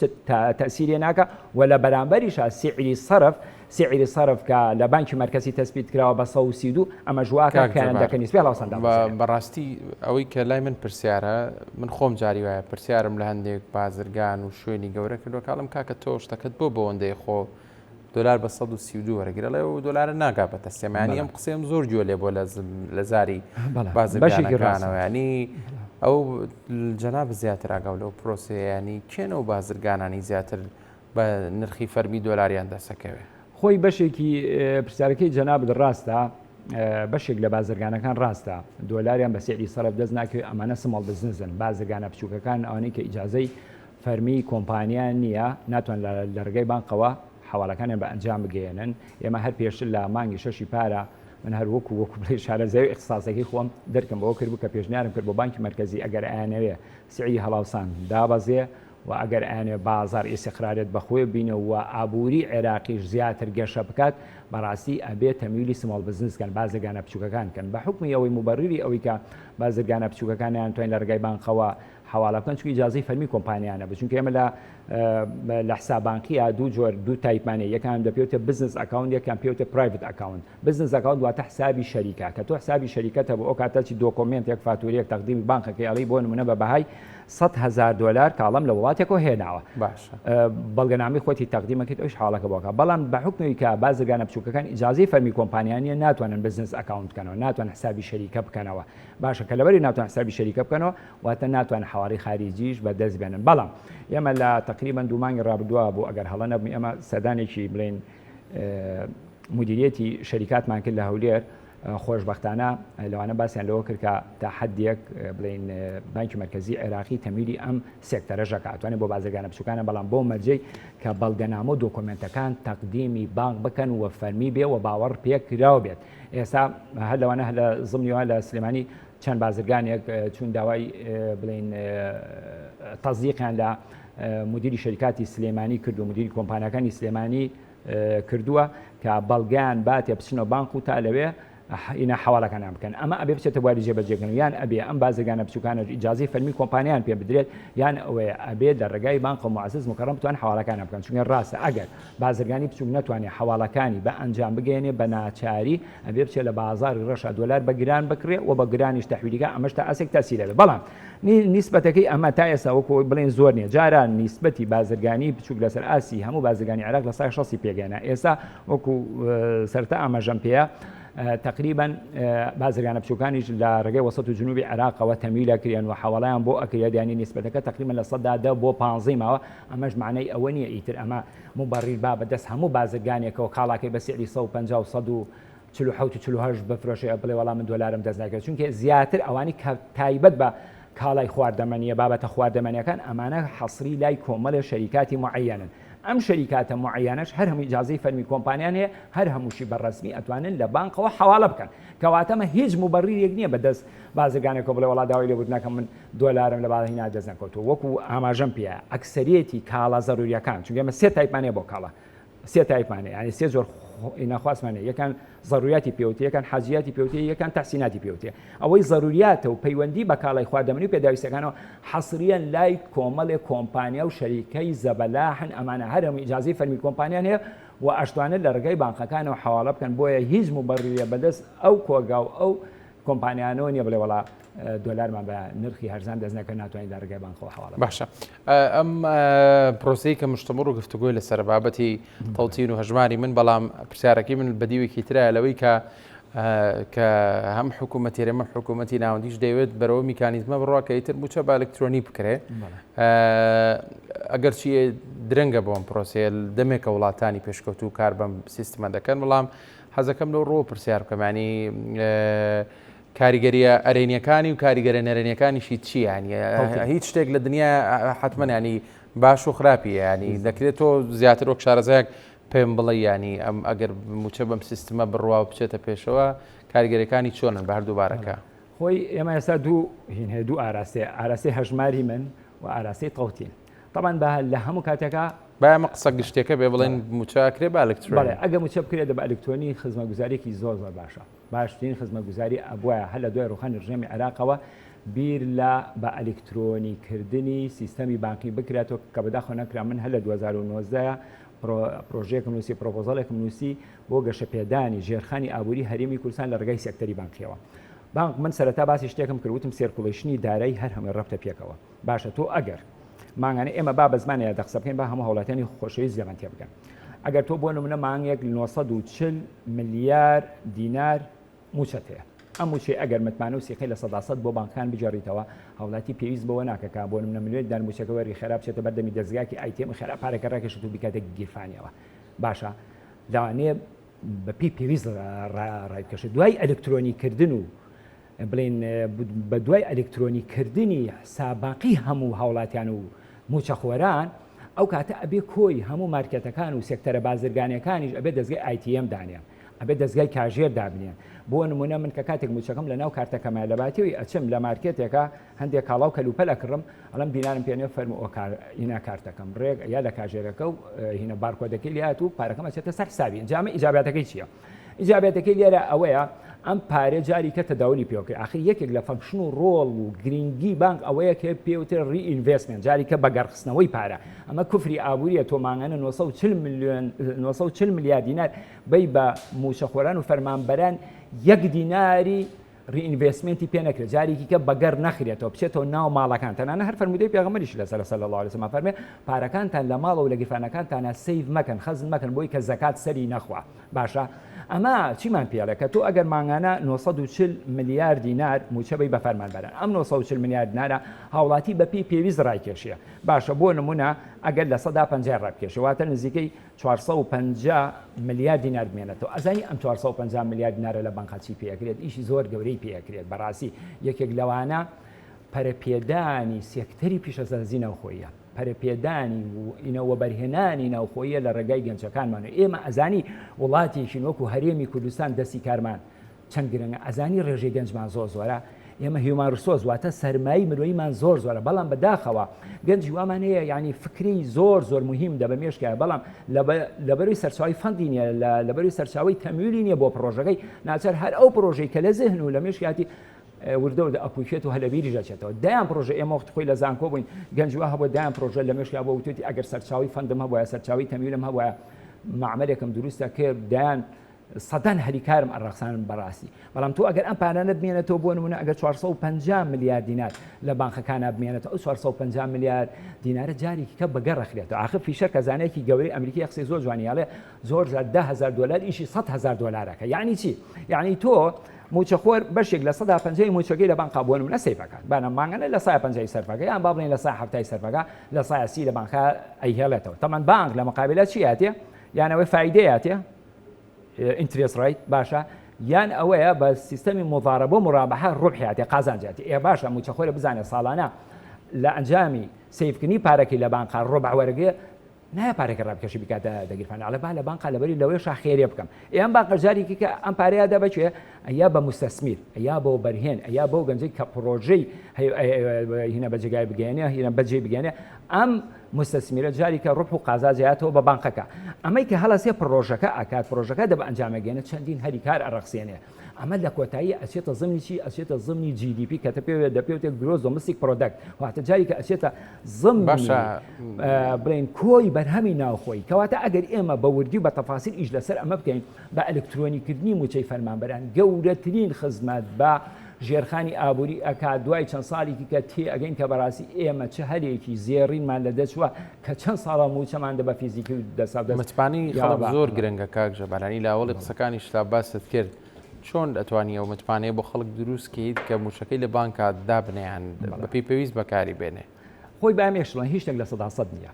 تەسیرێ ناکە و لە بەرامبەریشا سعری سەرف سعری سەرف کە لە بانکی مەرکەزی تەسبیت کراوە بە 132 ئەمەش واکە کاک کە جەبار دەکە نیسبەی هەڵاوسان دابەزێنێ. بەڕاستی ئەوەی کە لای من پرسیارە من خۆم جاری وایە پرسیارم لە هەندێک بازرگان و شوێنی گەورە کردووە کاڵم کاکە تۆ شتەکەت بۆ بەوەندەی خۆ دۆلار بە 132 وەرەگرە ئەڵێ و دۆلارە ناگا بە دەستێم ینی ئەم قسەیەم زۆر گوێ لێ بۆ لە زاری بەشێکی ڕاستە. بازرگانەکانەوە ینی ئەو جەناب زیاتر ئاگاو لەو پرۆسەیە ینی کێن ئەو بازرگانانی زیاتر بە نرخی فەرمی دۆلاریان دەسەکەوێ؟ خۆی بەشێکی پرسیارەکەی جەنابت ڕاستە بەشێک لە بازرگانەکان ڕاستە دۆلاریان بە سعری سەرف دەست ناکەوێت ئەمانە small business ن بازرگانە بچووکەکان ئەوانەی کە ئیجازەی فەرمی کۆمپانیان نییە ناتوان لە ڕێگەی بانقەوە حواڵەکانیان بە ئەنجام بگەیەنن ئێمە هەر پێشتر لە مانگی شەشی پارە من هەر وەکو وەکو بڵێ شارەزای و ئیختساسەکەی خۆم دەرکم بەوە کرد بوو کە پێشنیارم کرد بۆ بانکی مەرکەزی ئەگەر ئەیانەوێ سعری هەڵاوسان دابەزێ و ئەگەر ئەیانەوێ بازاڕ ئیسیقرارێت بە خۆی بینێ و ئابووری عێراقیش زیاتر گەشە بکات بەڕاستی ئەبێ تەمویلی small business کەن بازرگانە بچووکەکان کەن بە حوکمی ئەوەی موبەڕیری ئەوەی کە بازرگانە بچووکەکان نەیانتوانی لە ڕێگای بانقەوە حەواڵە بکەن چونکە ئیجازەی فەرمی کۆمپانیا نەبوو چونکە ئێمە لە لە حساب بانقیە دوو جۆر دوو type مان هەیە یەکان دەپێوتە business account یەکان پێوتە private account business account واتە حسابی شەریکە کە تۆ حسابی شەریکەت هەبوو ئەو کاتە چی دۆکۆمێنتێک فاتورەیەک تەقدیمی بانقەکەی ئەڵێی بۆ نمونە بە بەهای 100,000 دۆلار کاڵام لە وڵاتێکەوە هێناوە باشە بەڵگەنامەی خۆتی تەقدیمەکەیت ئەوش حاڵەکە بۆکە بەڵام بە حکومی کە بازرگانە بچووکەکان ئیجازەی فەرمی کۆمپانیا نییە ناتوانن business account بکەنەوە ناتوان حسابی شەریکە بکەنەوە باشە کە لەبەری ناتوان حسابی شەریکە بکەنەوە واتە ناتوان حواڵەی خاریجیش بە دەست بێنن بەڵام ئێمە لە تقریبا دوو مانگی ڕابردووە بۆ ئەگەر هەڵە نەبم ئێمە سەردانێکی بڵێن مدیریەتی شەریکاتمان کرد لە هەولێر خۆشبەختانە لەوانە باسیان لەوە کرد کە تا حدێک بڵین بانکی مرکزی عێراقی تەمیلی ئەم سێکتەرە ژەکاتوانێت بۆ بازرگانە بچووکانە بەڵام بۆ مەرجەی کە بەڵگەنامە و دۆکۆمنتەکان تەقدیمی بانک بکەن و فەرمی بێ و باوەڕ پێکراو بێت ئێستا هەر لەوانە هەر لە زمنیەوە لە سلێمانی چەند بازرگانێک چون داوای بڵین تەزیقیان لە مدیری شەریکاتی سلێمانی کرد و مدیری کۆمپانیاکانی سلێمانی کردووە کە بەڵگەیان باتێ بچنەوە بانق و تا لەوێ ئینا حواڵەکانیان بکەن ئەمە ئەبێ بچێتە بواری جێبەجێکردن یان ئەبێ ئەم بازرگانە بچووکانە ئیجازەی فەرمی کۆمپانیان پێ بدرێت یان ئەوەیە ئەبێ لە ڕێگای بانق و معزز مکەڕەم بتوان حواڵەکانیان بکەن چونکە ڕاستە ئەگەر بازرگانی بچووک نەتوانێت حواڵەکانی بە ئەنجام بگەیەنێ بە ناچاری ئەبێ بچێت لە بازاڕی ڕەشا دۆلار بە گران بکڕێ و بە گرانیش تەحویلیکا ئەمەش تا ئاستێک تەسیر ئەبێ بەڵام نیسبەتەکەی ئەمە تا ئێستا وەکو ئەوەی بڵێن زۆر نییە جاران نیسبەتی بازرگانی بچووک لەسەر ئاستی هەموو بازرگانی عێراق لە سای شەستی پێگەیەنا ئێستا وەکو سەرەتا ئاماژەم پێیە تقریبا بازرگانە بچووکانیش لە ڕێگەی وەسەت و جنوبی عێراقەوە تەمیلە کریان و حەواڵیان بۆ ئەکرێت ینی نیسبەتەکە تقریبا 10% بۆ 15 ماوە ئەمەش معنای ئەوە نییە ئیتر ئەمە موبەڕیر با بەدەست هەموو بازرگانێکەوە کاڵاکەی بە سعری 150 و 147 و 48 بفرۆشێ بڵێ وەڵا من دۆلارم دەست ناکەوێت چونکە زیاتر ئەوانی کە تایبەت بە کاڵای خواردەمەنیە بابەتە خواردەمەنیەکان ئەمانە حەسری لای کۆمەڵێ شەریکاتی معەیەنن ئەم شەریکاتە معەیەنەش هەر هەموو ئیجازەی فەرمی کۆمپانیان هەیە هەر هەمووشی بە ڕەسمی ئەتوانن لە بانقەوە حەواڵە بکەن کەواتە ئەمە هیچ موبەڕیرێک نییە بە دەست بازرگانێکەوە بڵێ وەڵا داوای لێبوردن ئەکەم من دۆلارم لە باڵ هینا دەست نەکەوتووە وەکو ئاماژەم پێیە ئەکسەریەتی کاڵا زەروریەکان چونکە ئێمە سێ type مان هەیە بۆ کاڵا سێ type مان هەیە یعنی سێ جۆر ناخواستمان هەیە یەکان زەروریاتی پێوتێ یەکان حاجیاتی پێوتێ یەکان تەحسیناتی پێوتێ ئەوەی زەروریاتە و پەیوەندی بە کاڵای خواردەمەنی و پێداویستەکانەوە حەسریان لای کۆمەڵێ کۆمپانیا و شەریکەی زەبەلاحن ئەمانە هەر هەموو ئیجازەی فەرمی کۆمپانیان هەیە و ئەشتوانن لە ڕێگای بانقەکانەوە حەواڵە بکەن بۆیە هیچ موبەڕیرێ بەدەست ئەو کۆگا و ئەو کۆمپانیانەوە نیە بڵێ وەڵا دۆلارمان بە نرخی هەرزان دەست نەکەوت ناتوانین لە ڕێگای بانقەوە حەواڵە بکەین. باشە ئەم پرۆسەی کە مشتومڕ و گفتوگۆی لەسەر بابەتی تەوتین و هەژماری من بەڵام پرسیارەکەی من بەدیوێکی ترە لەوەی کە کە هەم حکوومەتی هەرێم هەم حکوومەتی ناوەندیش دەیەوێت بەرەوە میکانیزمە بڕوا کە ئیتر مووچە بە ئەلکترۆنی بکرێ ئەگەرچی درەنگە بۆ ئەم پرۆسەیە دەمێکە وڵاتانی پێشکەوتوو کار بەم سیستمە دەکەن بەڵام حەزەکەم لەو ڕووە پرسیار بکەم ینی کاریگەریە ئەرێنیەکانی و کاریگەرە نەرێنیەکانیشی چی ینی هیچ شتێک لە دنیا حتمما ینی باش و خراپی ینی دەکرێت تۆ زیاتر وەک شارەزایەک پێم بڵێ ینی ئەم ئەگەر موچە بەم سیستمە بڕوا و بچێتە پێشەوە کاریگەرەکانی چۆنن بە هەردوو بارەکە؟ خۆی ئێمە ئێستا دوو هین هەیە دوو ئاراستەیە ئاراستەی هەژماری من و ئاراستەی تەوتین طبعا بە لە هەموو کاتێکا با ئەمە قسە گشتیەکە بێ بڵێن موچە ئەکرێ بە ئەلکترۆنی بەڵێ ئەگە موچە بکرێت بە ئەلکترۆنی خزمەتگوزاریەکی زۆر زۆر باشە باشترین خزمەتگوزاری ئەبوایە هەر لە دوای ڕوخانی ڕژێمی عێراقەوە بیر لە بە ئەلکترۆنی کردنی سیستەمی بانقی بکرێتەوە کە بەداخەوە نەکرا من هەر لە 2019 پرۆژەیەکم نووسی پرۆپۆزەڵێکم نووسی بۆ گەشەپێدانی ژێرخانی ئابووری هەرێمی کوردستان لە ڕێگای سێکتەری بانقیەوە بانق من سەرەتا باسی شتێکم کرد وتم circulation ی دارایی هەر هەمووی ڕەبتە پێکەوە باشە تۆ ئەگەر مانگانە ئێمە با بە زمانی یادە قسە بکەین با هەموو هاوڵاتیانی خۆشەویست لەمن تێبگەن ئەگەر تۆ بۆ نمونە مانگێک 940 ملیار دینار موچەت هەیە ئەم موچەی ئەگەر متمانە و سیقەی 100% بۆ بانکان بگێڕیتەوە هاوڵاتی پێویست بەوە ناکە کە بۆ نمونە ملیۆن دینار موچەکە وەرگری خێرا بچێتە بەردەمی دەزگاکی ATM خێرا پارەکە ڕاکێشێت و بیکاتە گیرفانیەوە باشە لەوانەیە بەپێی پێویست ڕایبکەشێت دوای ئەلکترۆنی کردن و بڵێین بە دوای ئەلکترۆنی کردنی حساب بانقی هەموو هاوڵاتیان و موچەخۆران ئەو کاتە ئەبێ کۆی هەموو مارکێتەکان و سێکتەرە بازرگانیەکانیش ئەبێ دەزگای ATM دانێن ئەبێ دەزگای کاژێر دابنێن بۆ نمونە من کە کاتێک موچەکەم لە ناو کارتەکەمە لە باتیەوەی ئەچم لە مارکێتێکە هەندێک کاڵا و کەلوپەل ئەکڕم ئەڵێم دینارم پێ نیە فەرموو ئۆکار هینا کارتەکەم ڕێک یا لە کاژێرەکە و هینا بارکۆدەکەی لات و پارەکەم ئەچێتە سەر حسابی ئینجا ئەمە ئیجاباتەکەی چییە؟ ئیجاباتەکەی لێرە ئەوەیە ئەم پارە جاری کە تەداولی پێوەکرێ ئاخر یەکێک لە function و ڕۆڵ و گرنگی بانک ئەوەیە کە پێوترێ reinvestment جاری کە بەگەڕخستنەوەی پارە ئەمە کوفری ئابووریە تۆ مانگانە 940 ملیۆن 940 ملیار دینار بەی بە موچەخۆران و فەرمانبەران یەک دیناری reinvestment ی پێ نەکرێت جارێکی کە بەگەر نەخرێتەوە بچێتەوە ناو ماڵەکان تەنانە هەر فەرموودەی پێغەمبەریش لەسەر صلی الله علیه وسلم فەرمێ پارەکانتان لە ماڵەوە لە گیرفانەکانتانە save مەکەن خەزن مەکەن بۆی کە زەکات سەری نەخوا باشە ئەمە چیمان پێڵێ کە تۆ ئەگەر مانگانە 940 ملیار دینار موچە بەی بە فەرمانبەران ئەم 940 ملیار دینارە هاوڵاتی بە پێی پێویست ڕایکێشیە باشە بۆ نمونە ئەگەر 50% ڕابکێشێ واتە نزیکەی 450 ملیار دینار بمێنێتەوە ئەزانی ئەم 450 ملیار دینارە لە بانقا چی پێکرێت ئیشی زۆر گەورەی پێکرێت بەڕاستی یەکێک لەوانە پەرەپێدانی سێکتەری پیشەسازی ناوخۆیە پەرەپێدانی و ئینە وەبەرهێنانی ناوخۆیە لە ڕێگای گەنجەکانمان و ئێمە ئەزانی وڵاتێکین وەکو هەرێمی کوردستان دەستی کارمان چەند گرنگە ئەزانی ڕێژەی گەنجمان زۆر زۆرە ئێمە human resource واتە سەرمایی مرۆییمان زۆر زۆرە بەڵام بەداخەوە گەنجی وامان هەیە یعنی فکری زۆر زۆر مهم دە بە مێشکایە بەڵام لەبەروی سەرچاوی fund ی نییە لەبەروی سەرچاوی تەمویلی نییە بۆ پرۆژەکەی ناچار هەر ئەو پرۆژەی کە لە زهن و لە مێشکیاتی وردە وردە ئەپوکێت و هەلەبیریش دەچێتەوە دەیان پرۆژە ئێمە وەختی خۆی لە زانکۆ بووین گەنج وا هەبوو دەیان پرۆژە لە مێشکیا بۆ وتوێتی ئەگەر سەرچاوی fund م هەبووە سەرچاوی تەمویلم هەبووە مەعمەلێکم دروستە کرد دەیان سەدان هەلی کارم ئەڕەخسانن بەڕاستی بەڵام تۆ ئەگەر ئەم پارانە بمێنێتەوە بۆ نمونە ئەگەر 450 ملیار دینار لە بانقەکانە بمێنێتەوە ئەو 450 ملیار دینارە جارێکی کە بەگەڕەخرێتەوە ئاخر فیشەر کە زانایەکی گەورەی ئەمریکی قسەی زۆر جوانی ئەڵێ زۆر جار 10000 دلار ئیشی 100 هزار دلارەکە یعنی چی یعنی تۆ موچەخۆر بەشێک 50% موچەکەی لە بانقا بۆ نمونە save ەکات بانە مانگانە 50% سەرفەکە یان با بڵێن 70% سەرفەکە 30% لە بانقا ئەیهێڵێتەوە تەمان بانق لە مقابلە چی هاتێ یان ئەوەی فایدەیاتێ interest rate باشە یان ئەوەیە بە سیستەمی مضاربە و مرابحە ڕبحیاتێ قازانجاتی ئێ باشە موچەخۆرە بزانێ ساڵانە لە ئەنجامی save کردنی پارەکەی لە بانقا ڕبع وەرەگرێ نایە پارەکە ڕابکەشی بکاتە دەگیرفان ئەڵێ با لە بانقا لەبەری لەوەی شاخێرێ بکەم ئێ ئەم بانقە جارێکی کە ئەم پارەیە دا بەکوێ ئەیا بە مستثمر ئەیا بۆ بەرهێن ئەیا بۆ گەنجێک کە پرۆژەی هینە بەجێگای بگەێنێ هینە بەجێ بگەێنێ ئەم موستەسمیرە جاریکە ڕبح و قازاج ئەیاتەوە بە بانقەکە. ئەمەی کە هەڵەسێ پڕۆژەکە ئەکات، پڕۆژەکە دە بە ئەنجام ئەگەیەنێ چەندین هەلی کار ئەڕەخسێنێ. ئەمە لە کۆتایی ئەچێتە زمنی چی؟ ئەچێتە زمنی GDP کە تە پێ دەپێوتێ gross domestic product. واتە جاریکە ئەچێتە زمنی باشە بڵێین کۆی بەرهەمی ناوخۆیی. کەواتە ئەگەر ئێمە بە وردی و بە تەفاسیل ئیش لەسەر ئەمە بکەین، بە ئەلکترۆنیکردنی مووچەی فەرمانبەران گەورەترین خزمەت بە ژێرخانی ئابووری ئەکات، دوای چەند ساڵێکی کە تێئەگەین کە بەڕاستی ئێمە چ هەلێکی زێڕینمان لە دەست چووە کە چەند ساڵە مووچەمان دە بە فیزیکی و دەستاودەست متمانەی یا خەڵک بە زۆر گرنگە کاک ژەبارانی لە ئەوەڵی قسەکانیشتا باست کرد. چۆن ئەتوانی ئەو متمانەیە بۆ خەڵک دروست کەیت کە مووچەکەی لە بانکا دابنێ یان بەپێی پێویست بەکاری بێنێ؟ خۆی با ئێمە شڵێن هیچ شتێک 100% نییە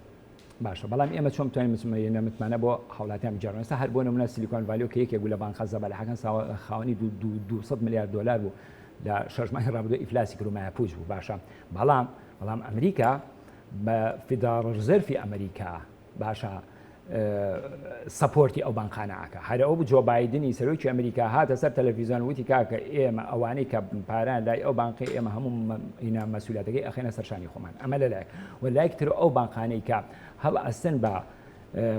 باشە بەڵام ئێمە چۆن بتوانین متمانە متمانە بۆ هاوڵاتیان بگێڕین ئێستا هەر بۆ نمونە سیلیکۆن ڤالیۆ کە یەکێک بوو لە بانقە زەبەلاحەکان خاوەنی 200 ملیار دۆلار بوو لە شەش مانگی ڕابردوو ئیفلاسی کرد و مایەپووچ بوو باشە بەڵام بەڵام ئەمریکا بە Federal Reserve ی ئەمریکا باشە support ی ئەو بانقانە ئەکا هەر ئەو جۆ بایدنی سەرۆکی ئەمریکا هاتە سەر تەلەفیزیۆن وتی کاکە ئێمە ئەوانەی کە پاران لای ئەو بانقی ئێمە هەموو ئینا مەسوولاتەکەی ئەخێنە سەرشانی خۆمان ئەمە لەلایەک و لایک تر ئەو بانقانەی کە هەڵ ئەستن بە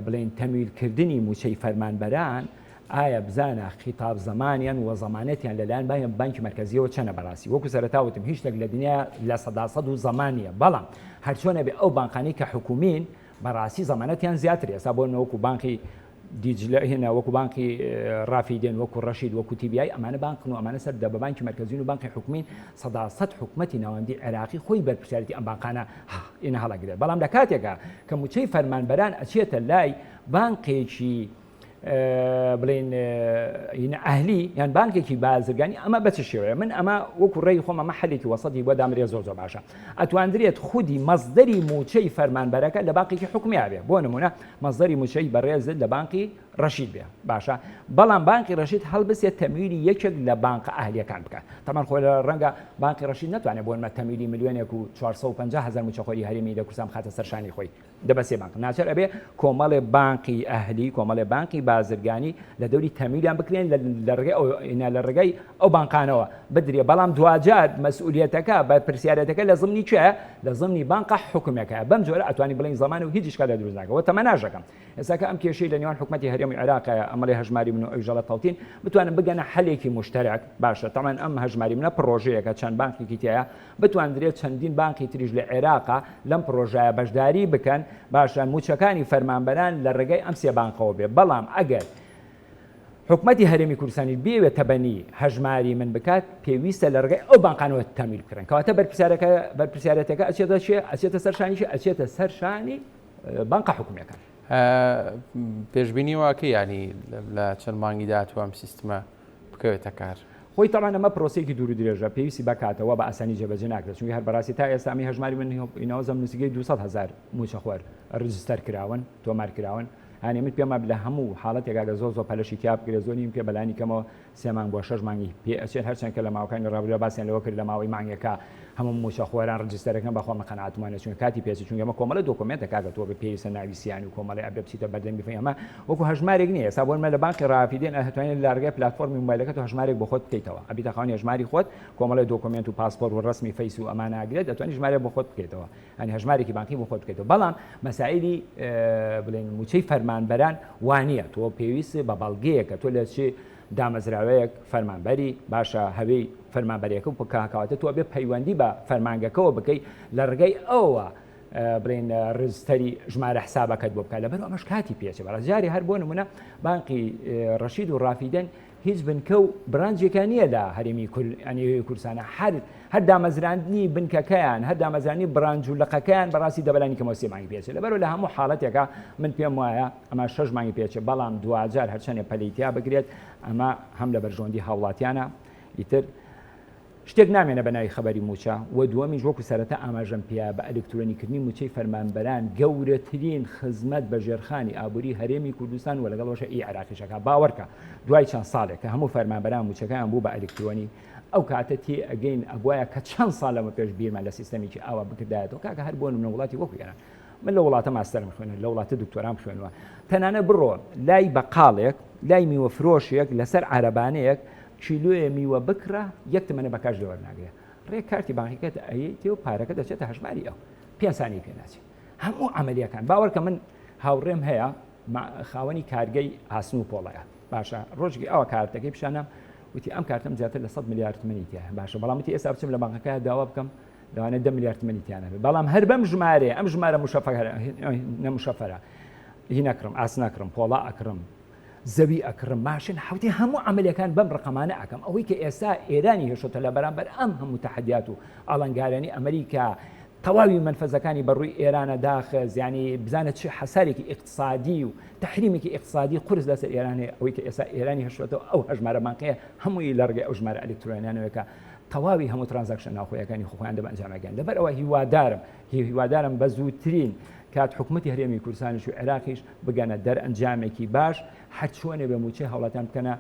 بڵێن تەمویلکردنی موچەی فەرمانبەران ئایا بزانە خیتاب زەمانیان و زەمانەتیان لەلایەن بانکی بانکی مەرکەزیەوە چەنە بەڕاستی وەکو سەرەتا وتم هیچ شتێک لە دنیا 100% و زەمان نییە بەڵام هەرچۆنە بێ ئەو بانقانەی کە حکومین بەڕاستی زەمانەتیان زیاتر ئێستا بۆ نمونە وەکو بانقی دیجلە هێنا وەکو بانقی ڕافیدێن وەکو ڕەشید وەکو تیبیای ئەمانە بانقن و ئەمانە سەر دە بە بانکی مەرکەزین و بانقی حکومین 100% حکومەتی ناوەندی عێراقی خۆی بەرپرسیارێتی ئەم بانقانە ئینە هەڵەگرێت بەڵام لە کاتێکا کە موچەی فەرمانبەران ئەچێتە لای بانقێکی بڵێین ئەهلی یان بانکێکی بازرگانی ئەمە بە چ شێوەیە من ئەمە وەکو ڕێی خۆم ئەمە حلێکی وەسەتی بۆ دامرێ زۆر زۆر باشە ئەتواندرێت خودی مەزدەری موچەی فەرمانبەرەکە لە بانقێکی حکومی بێ بۆ نمونە مەزدەری موچەی بەڕێزت لە بانقی ڕەشید بێ باشە بەڵام بانقی ڕەشید هەڵبسێت تەمویلی یەکێک لە بانقە ئەهلیەکان بکات تەمان خۆ لە ڕەنگە بانقی ڕەشید نتوانێت بۆ نمە تەمویلی ملیۆنێک و 450 هزار موچەخۆری هەرێمی لە کوردستان بخاتە سەر شانی خۆی دە بە سێ بانق ناچار ئەبێ کۆمەڵێ بانقی ئەهلی کۆمەڵێ بانقی بازرگانی لە دەوری تەمیلیان بکرێن لە ڕێگەی ئەو لە ڕێگای ئەو بانقانەوە بدرێ بەڵام دواجار مەسئولیەتەکە بەرپرسیارەتەکە لە زمنی کێ لە زمنی بانقە حکومەکە بەم جۆرە ئەتوانی بڵێن زەمان و هیچ ئیشکال دروست ناکە تەمەناش ئەکەم ئێستا کە ئەم کێشەی لە نێوان حکومەتی هەرێمی عێراق ئەمەڵێ هەژماری من و ئەویش ئەڵێ تەوتین بتوانن بگەنە حەلێکی موشتەرەک باشە تەمان ئەم هەژماری منە پڕۆژەیەکە چەند بانقێکی تایە بتواندرێت چەندین بانقی تریش لە عێراقا لەم پڕۆژایە بەشداری بکەن، باشە مووچەکانی فەرمانبەران لە ڕێگای ئەم سێ بانقەوە بێ، بەڵام ئەگەر حکومەتی هەرێمی کوردستانیش بیەوێت تەبەنی هەژماری من بکات پێویستە لە ڕێگای ئەو بانقانەوە تەمویل بکرێن، کەواتە بەرپرسیارەکە بەرپرسیارەتەکە ئەچێتە چێ؟ ئەچێتە سەر شانی چێ؟ ئەچێتە سەر شانی بانقە حکومیەکان. پێشبینی واکەی یانی لە چەند مانگی داهاتوو ئەم سیستمە بکەوێتە کار. خۆی تەبعەن ئەمە پرۆسەیەکی دوور و درێژە پێویستی بە کاتە وا بە ئاسانی جێبەجێ ناکرێت چونکە هەر بەڕاستی تا ئێستا ئەمەی هەژماری من ناوزەم نزیکەی 200 هەزار مووچەخۆر register کراون تۆمار کراون هەنێ من پێم لە هەموو حاڵەتێک ئەگەر زۆر زۆر پەلەشی تیا بکرێت زۆر نیم پێ بەلانی کەمەوە سێ مانگ بۆ شەش مانگی پێ ئەچێت هەرچەند کە لە ماوەکانی ڕابردووە باسیان لەوە کرد لە ماوەی مانگێکا هەموو مووچەخۆران register ەکەن بەخوا من قەناعەتم وانە چونکە کاتی پێچێت چونکە ئەمە کۆمەڵە document ە کاکە تۆ بە پێویستە ناوی سیانی و کۆمەڵی ئەبێ بچیتە بەردەمی فەی ئەمە وەکو هەژمارێک نییە ئێستا بۆ نمونە لە بانقی ڕافیدێن ئەتوانێت لە ڕێگای پلاتفۆرمی مۆبایلەکەت هەژمارێک بۆ خۆت بکەیتەوە ئەبیتە خاوەنی هەژماری خۆت کۆمەڵێ document و پاسپۆرت و ڕەسمی فەیس و ئەمانە ئەگرێت ئەتوانی ژمارێک بۆ خۆت بکەیتەوە یانی هەژمارێکی بانقی بۆ خۆت بکەیتەوە بەڵام مەسائلی بڵێن موچەی فەرمانبەران وانە تۆ پێویست بە بەڵگەیەکە تۆ لە چی دامەزراوەیەک فەرمانبەری باشە هەوێی فەرمانبەرەکە و کاکەواتە تۆ بێ پەیوەندی بە فەرمانگەکەەوە بکەیت لە ڕێگەی ئەوە بڵێن register ی ژمارە حسابەکەت بۆ بکە لەبەر ئەمەش کاتی پێچێ بەڕاست جاری هەر بۆ نمونە بانقی ڕەشید و ڕافیدەن هیچ بنکە و branch ێکیان نییە لە هەرێمی کوردستانە هەر هەر دامەزراندنی بنکەکەیان هەر دامەزرانی branch و لقەکەیان بەڕاستی دەبەلانی کەمەوە سێ مانگی پێچێت لەبەرەوە لە هەموو حاڵەتێکا من پێم وایە ئەمە شەش مانگی پێچێت بەڵام دواجار هەرچەندێ پەلەی تیا بگرێت ئەمە هەم لە بەرژەوەندی هاوڵاتیانە ئیتر شتێک نامێنە بە ناوی خەبەری مووچە و دووەمیش وەکو سەرەتا ئاماژەم پێیا بە ئەلکترۆنیکردنی مووچەی فەرمانبەران گەورەترین خزمەت بە ژێرخانی ئابووری هەرێمی کوردستان و لەگەڵ ئەوەشا ئی عێراقیش ئەکا باوەڕکە دوای چەند ساڵێک کە هەموو فەرمانبەران مووچەکەیان بوو بە ئەلکترۆنی ئەو کاتە تێ ئەگەین ئەبوایە کە چەند ساڵ لەمە پێش بیرمان لە سیستەمێکی ئاوا بکردایەتەوە کاکە هەر بۆ نمونە وڵاتی وەکو ئێران من لە وڵاتە ماستەرم خوێنە لە وڵاتە دکتۆرام خوێنوە تەنانە بڕۆ لای بەقاڵێک لای میوە فرۆشێک لەسەر عەرەبانەیەک کیلۆیە میوە بکڕە یەک تمەنە بە کاش لێ وەرناگرێ ڕێک کارتی بانقیکەت ئەیەیتێ و پارەکە دەچێتە هەژماری ئەو پێنج سانی پێ ناچێت هەموو عەمەلیەکان باوەڕکە من هاوڕێم هەیە خاوەنی کارگەی ئاسن و پۆڵەیە باشە ڕۆژێکی ئەوە کارتەکەی پیشانم وتی ئەم کارتم زیاتر لە 100 ملیار تمەنی تایە باشە بەڵام وتی ئێستا بچم لە بانقەکە داوا بکەم لەوانەیە دە ملیار تمەنی تیانە بێ بەڵام هەر بەم ژمارەیە ئەم ژمارە مشەفەرە نەمشەفەرە هی نەکڕم ئاس نەکڕم پۆڵا ئەکڕم زەوی ئەکڕم ماشین حوتی هەموو عملیەکان بەم ڕقەمانە ئەکەم ئەوەی کە ئێستا ئێرانی هێشتە لە بەرامبەر ئەم هەموو تەحەدیات و ئاڵنگارانی ئەمریکا تەواوی مەنفەزەکانی بە ڕووی ئێرانە داخست، یانی بزانە چ حەسارێکی ئیقتسادی و تەحریمێکی ئیقتسادی قورس لەسەر ئێران هەیە، ئەوەی کە ئێستا ئێرانی هەشتۆتەوە ئەو هەژمارە بانقیە هەمووی لە ڕێگەی ئەو ژمارە ئەلکترۆنیانەوە کە تەواوی هەموو transaction ە ناوخۆیەکانی خۆیان دەبە ئەنجام ئەگەن. لەبەر ئەوە هیوادارم هیوادارم بە زووترین کات حکومەتی هەرێمی کوردستانیش و عێراقیش بگەنە دەرئەنجامێکی باش، هەرچۆنێ بێ مووچەی هاوڵاتیان بکەنە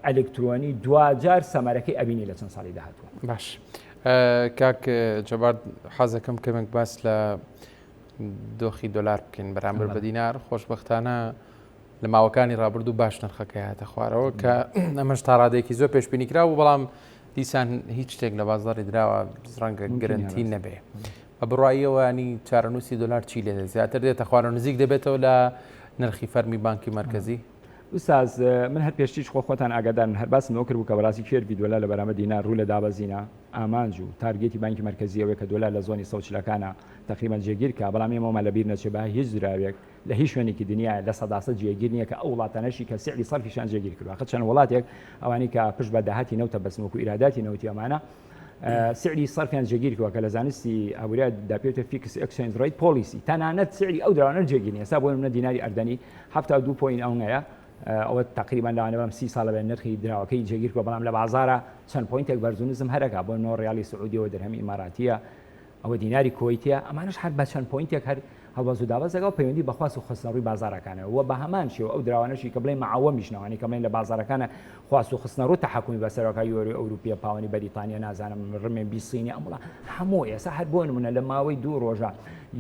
ئەلکترۆنی دواجار سەمەرەکەی ئەبینی لە چەند ساڵی داهاتووە. باش کاک جەبار حەزەکەم کەمێک باس لە دۆخی دۆلار بکەین بەرامبەر بە دینار خۆشببختانە لە ماوەکانی ڕابردوو باش نرخەکەی هاتە خوارەوە کە ئەمەش تا ڕادێکی زۆر پێشبینی کرا و بەڵام دیسان هیچ شتێک لە بازاری دراوە ڕەنگە گرنتی نەبێ بە بڕاییەوەنی چارەنووسی دۆلار چی لێ زیاتر دێتە خوارەوە نزیک دەبێتەوە لە نرخی فەرمی بانکی مرکزی ئوستاز من هەر پێشتریش خۆ خۆتان ئاگادارن هەر باسم لەوە کردبوو کە بەڕاستی curve ی دۆلار لە بەرامبەر دینار ڕوو لە دابەزینە ئامانج و target ی بانکی مەرکەزی ئەوەیە کە دۆلار لە zone ی 140 ەکانا تەقریبەن جێگیر کا بەڵام ئێمەوەمان لە بیر نەچێ بەهای هیچ دراوێک لە هیچ شوێنێکی دنیا 100% جێگیر نییە کە ئەو وڵاتانەشی کە سعری سەرفیشیان جێگیر کردووە ئاخر چەند وڵاتێک ئەوانەی کە پشت بە داهاتی نەوتە بەسن وەکو ئیراداتی نەوتی ئەمانە سعری سەرفیان جێگیر کردووە کە لە زانستی ئابووریا دا پێوتە fixed exchange rate policy تەنانەت سعری ئەو دراوانە جێگیر نییە ئێستا بۆ نمونە دیناری ئەردەنی 72 point ئەونەیە ئەوە تقریبا لەوانە بەم سی ساڵە بێ نرخی دراوەکەی جێگیر کردووە بەڵام لە بازارە چەند point ێک بەرز و نزم هەرەکە بۆ نۆ ڕیالی سعودیەوە درهەمی ئیماراتیە ئەوە دیناری کوەیتیە، ئەمانەش هەر بە چەند point ێک هەر هەڵبەز و دابەز دەکا و پەیوەندی بە خواست و خستنەڕووی بازاڕەکانەوە و بە هەمان شێوە ئەو دراوانەشی کە بڵێین مەعەوەمیش نەوانی کە بڵێین لە بازاڕەکانە خواست و خستنەڕوو تەحەکومی بەسەرەوە کە یۆرۆی ئەوروپیە پاوەنی بەریتانیا نازانم ڕمێنبی سینی ئەم وڵا هەموو ئێستا هەر بۆ نمونە لە ماوەی دوو ڕۆژە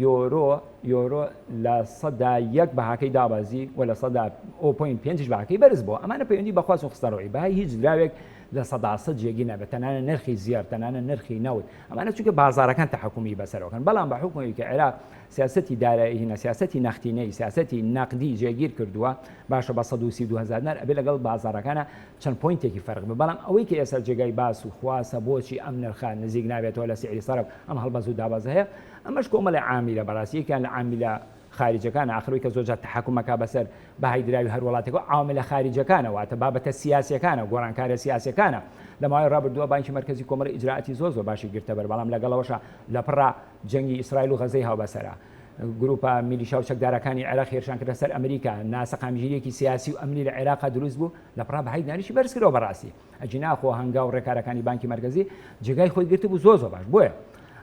یۆرۆ یۆرۆ 1% بەهاکەی دابەزی و 0.5 بەهاکەی بەرز بووە ئەمانە پەیوەندی بە خواست و خستنەڕووی بەهای هیچ دراوێک 100% جێگیر نابێت تەنانەت نرخی زێڕ تەنانەت نرخی نەوت ئەمانە چونکە بازاڕەکان تەحەکومی بەسەرەوەکەن، بەڵام بە حوکمی ئەوی کە عێراق سیاسەتی دارایی هینا سیاسەتی نەختینەی سیاسەتی نەقدی جێگیر کردووە باشە بە 132 هەزار دینار ئەبێ لەگەڵ بازاڕەکانە چەند point ێکی فەرق بێ بەڵام ئەوەی کە ئێستا جێگای باس و خواسە بۆچی ئەم نرخە نزیک نابێتەوە لە سعری سەرف ئەم هەڵبەز و دابەزە هەیە ئەمەش کۆمەڵێ عامیلە بەڕاستی یەکیان لە عامیلە خاریجەکانە ئاخر ئەوەی کە زۆرجار تەحەکوم ئەکا بەسەر بەهای دراوی هەر وڵاتێکەوە عواملە خاریجەکانە واتە بابەتە سیاسیەکانە گۆڕانکاریە سیاسیەکانە لە ماوەی ڕابردووە بانکی مەرکەزی کۆمەڵی ئیجرائاتی زۆر زۆر باشی گرتە بەر بەڵام لەگەڵەوەشا لەپڕا جەنگی ئیسرائیل و غەزەی هاوبەسەرە گروپە میلیشا و چەکدارەکانی عێراق هێرشان کردە سەر ئەمریکا ناسەقامگیریەکی سیاسی و ئەمنی لە عێراقا دروست بوو لەپڕا بەهای دیناریشی بەرز کردەوە بەڕاستی ئەگینا خۆ هەنگاو ڕێکارەکانی بانکی مەرکەزی جێگای خۆی گرتبوو زۆر زۆر باش بۆیە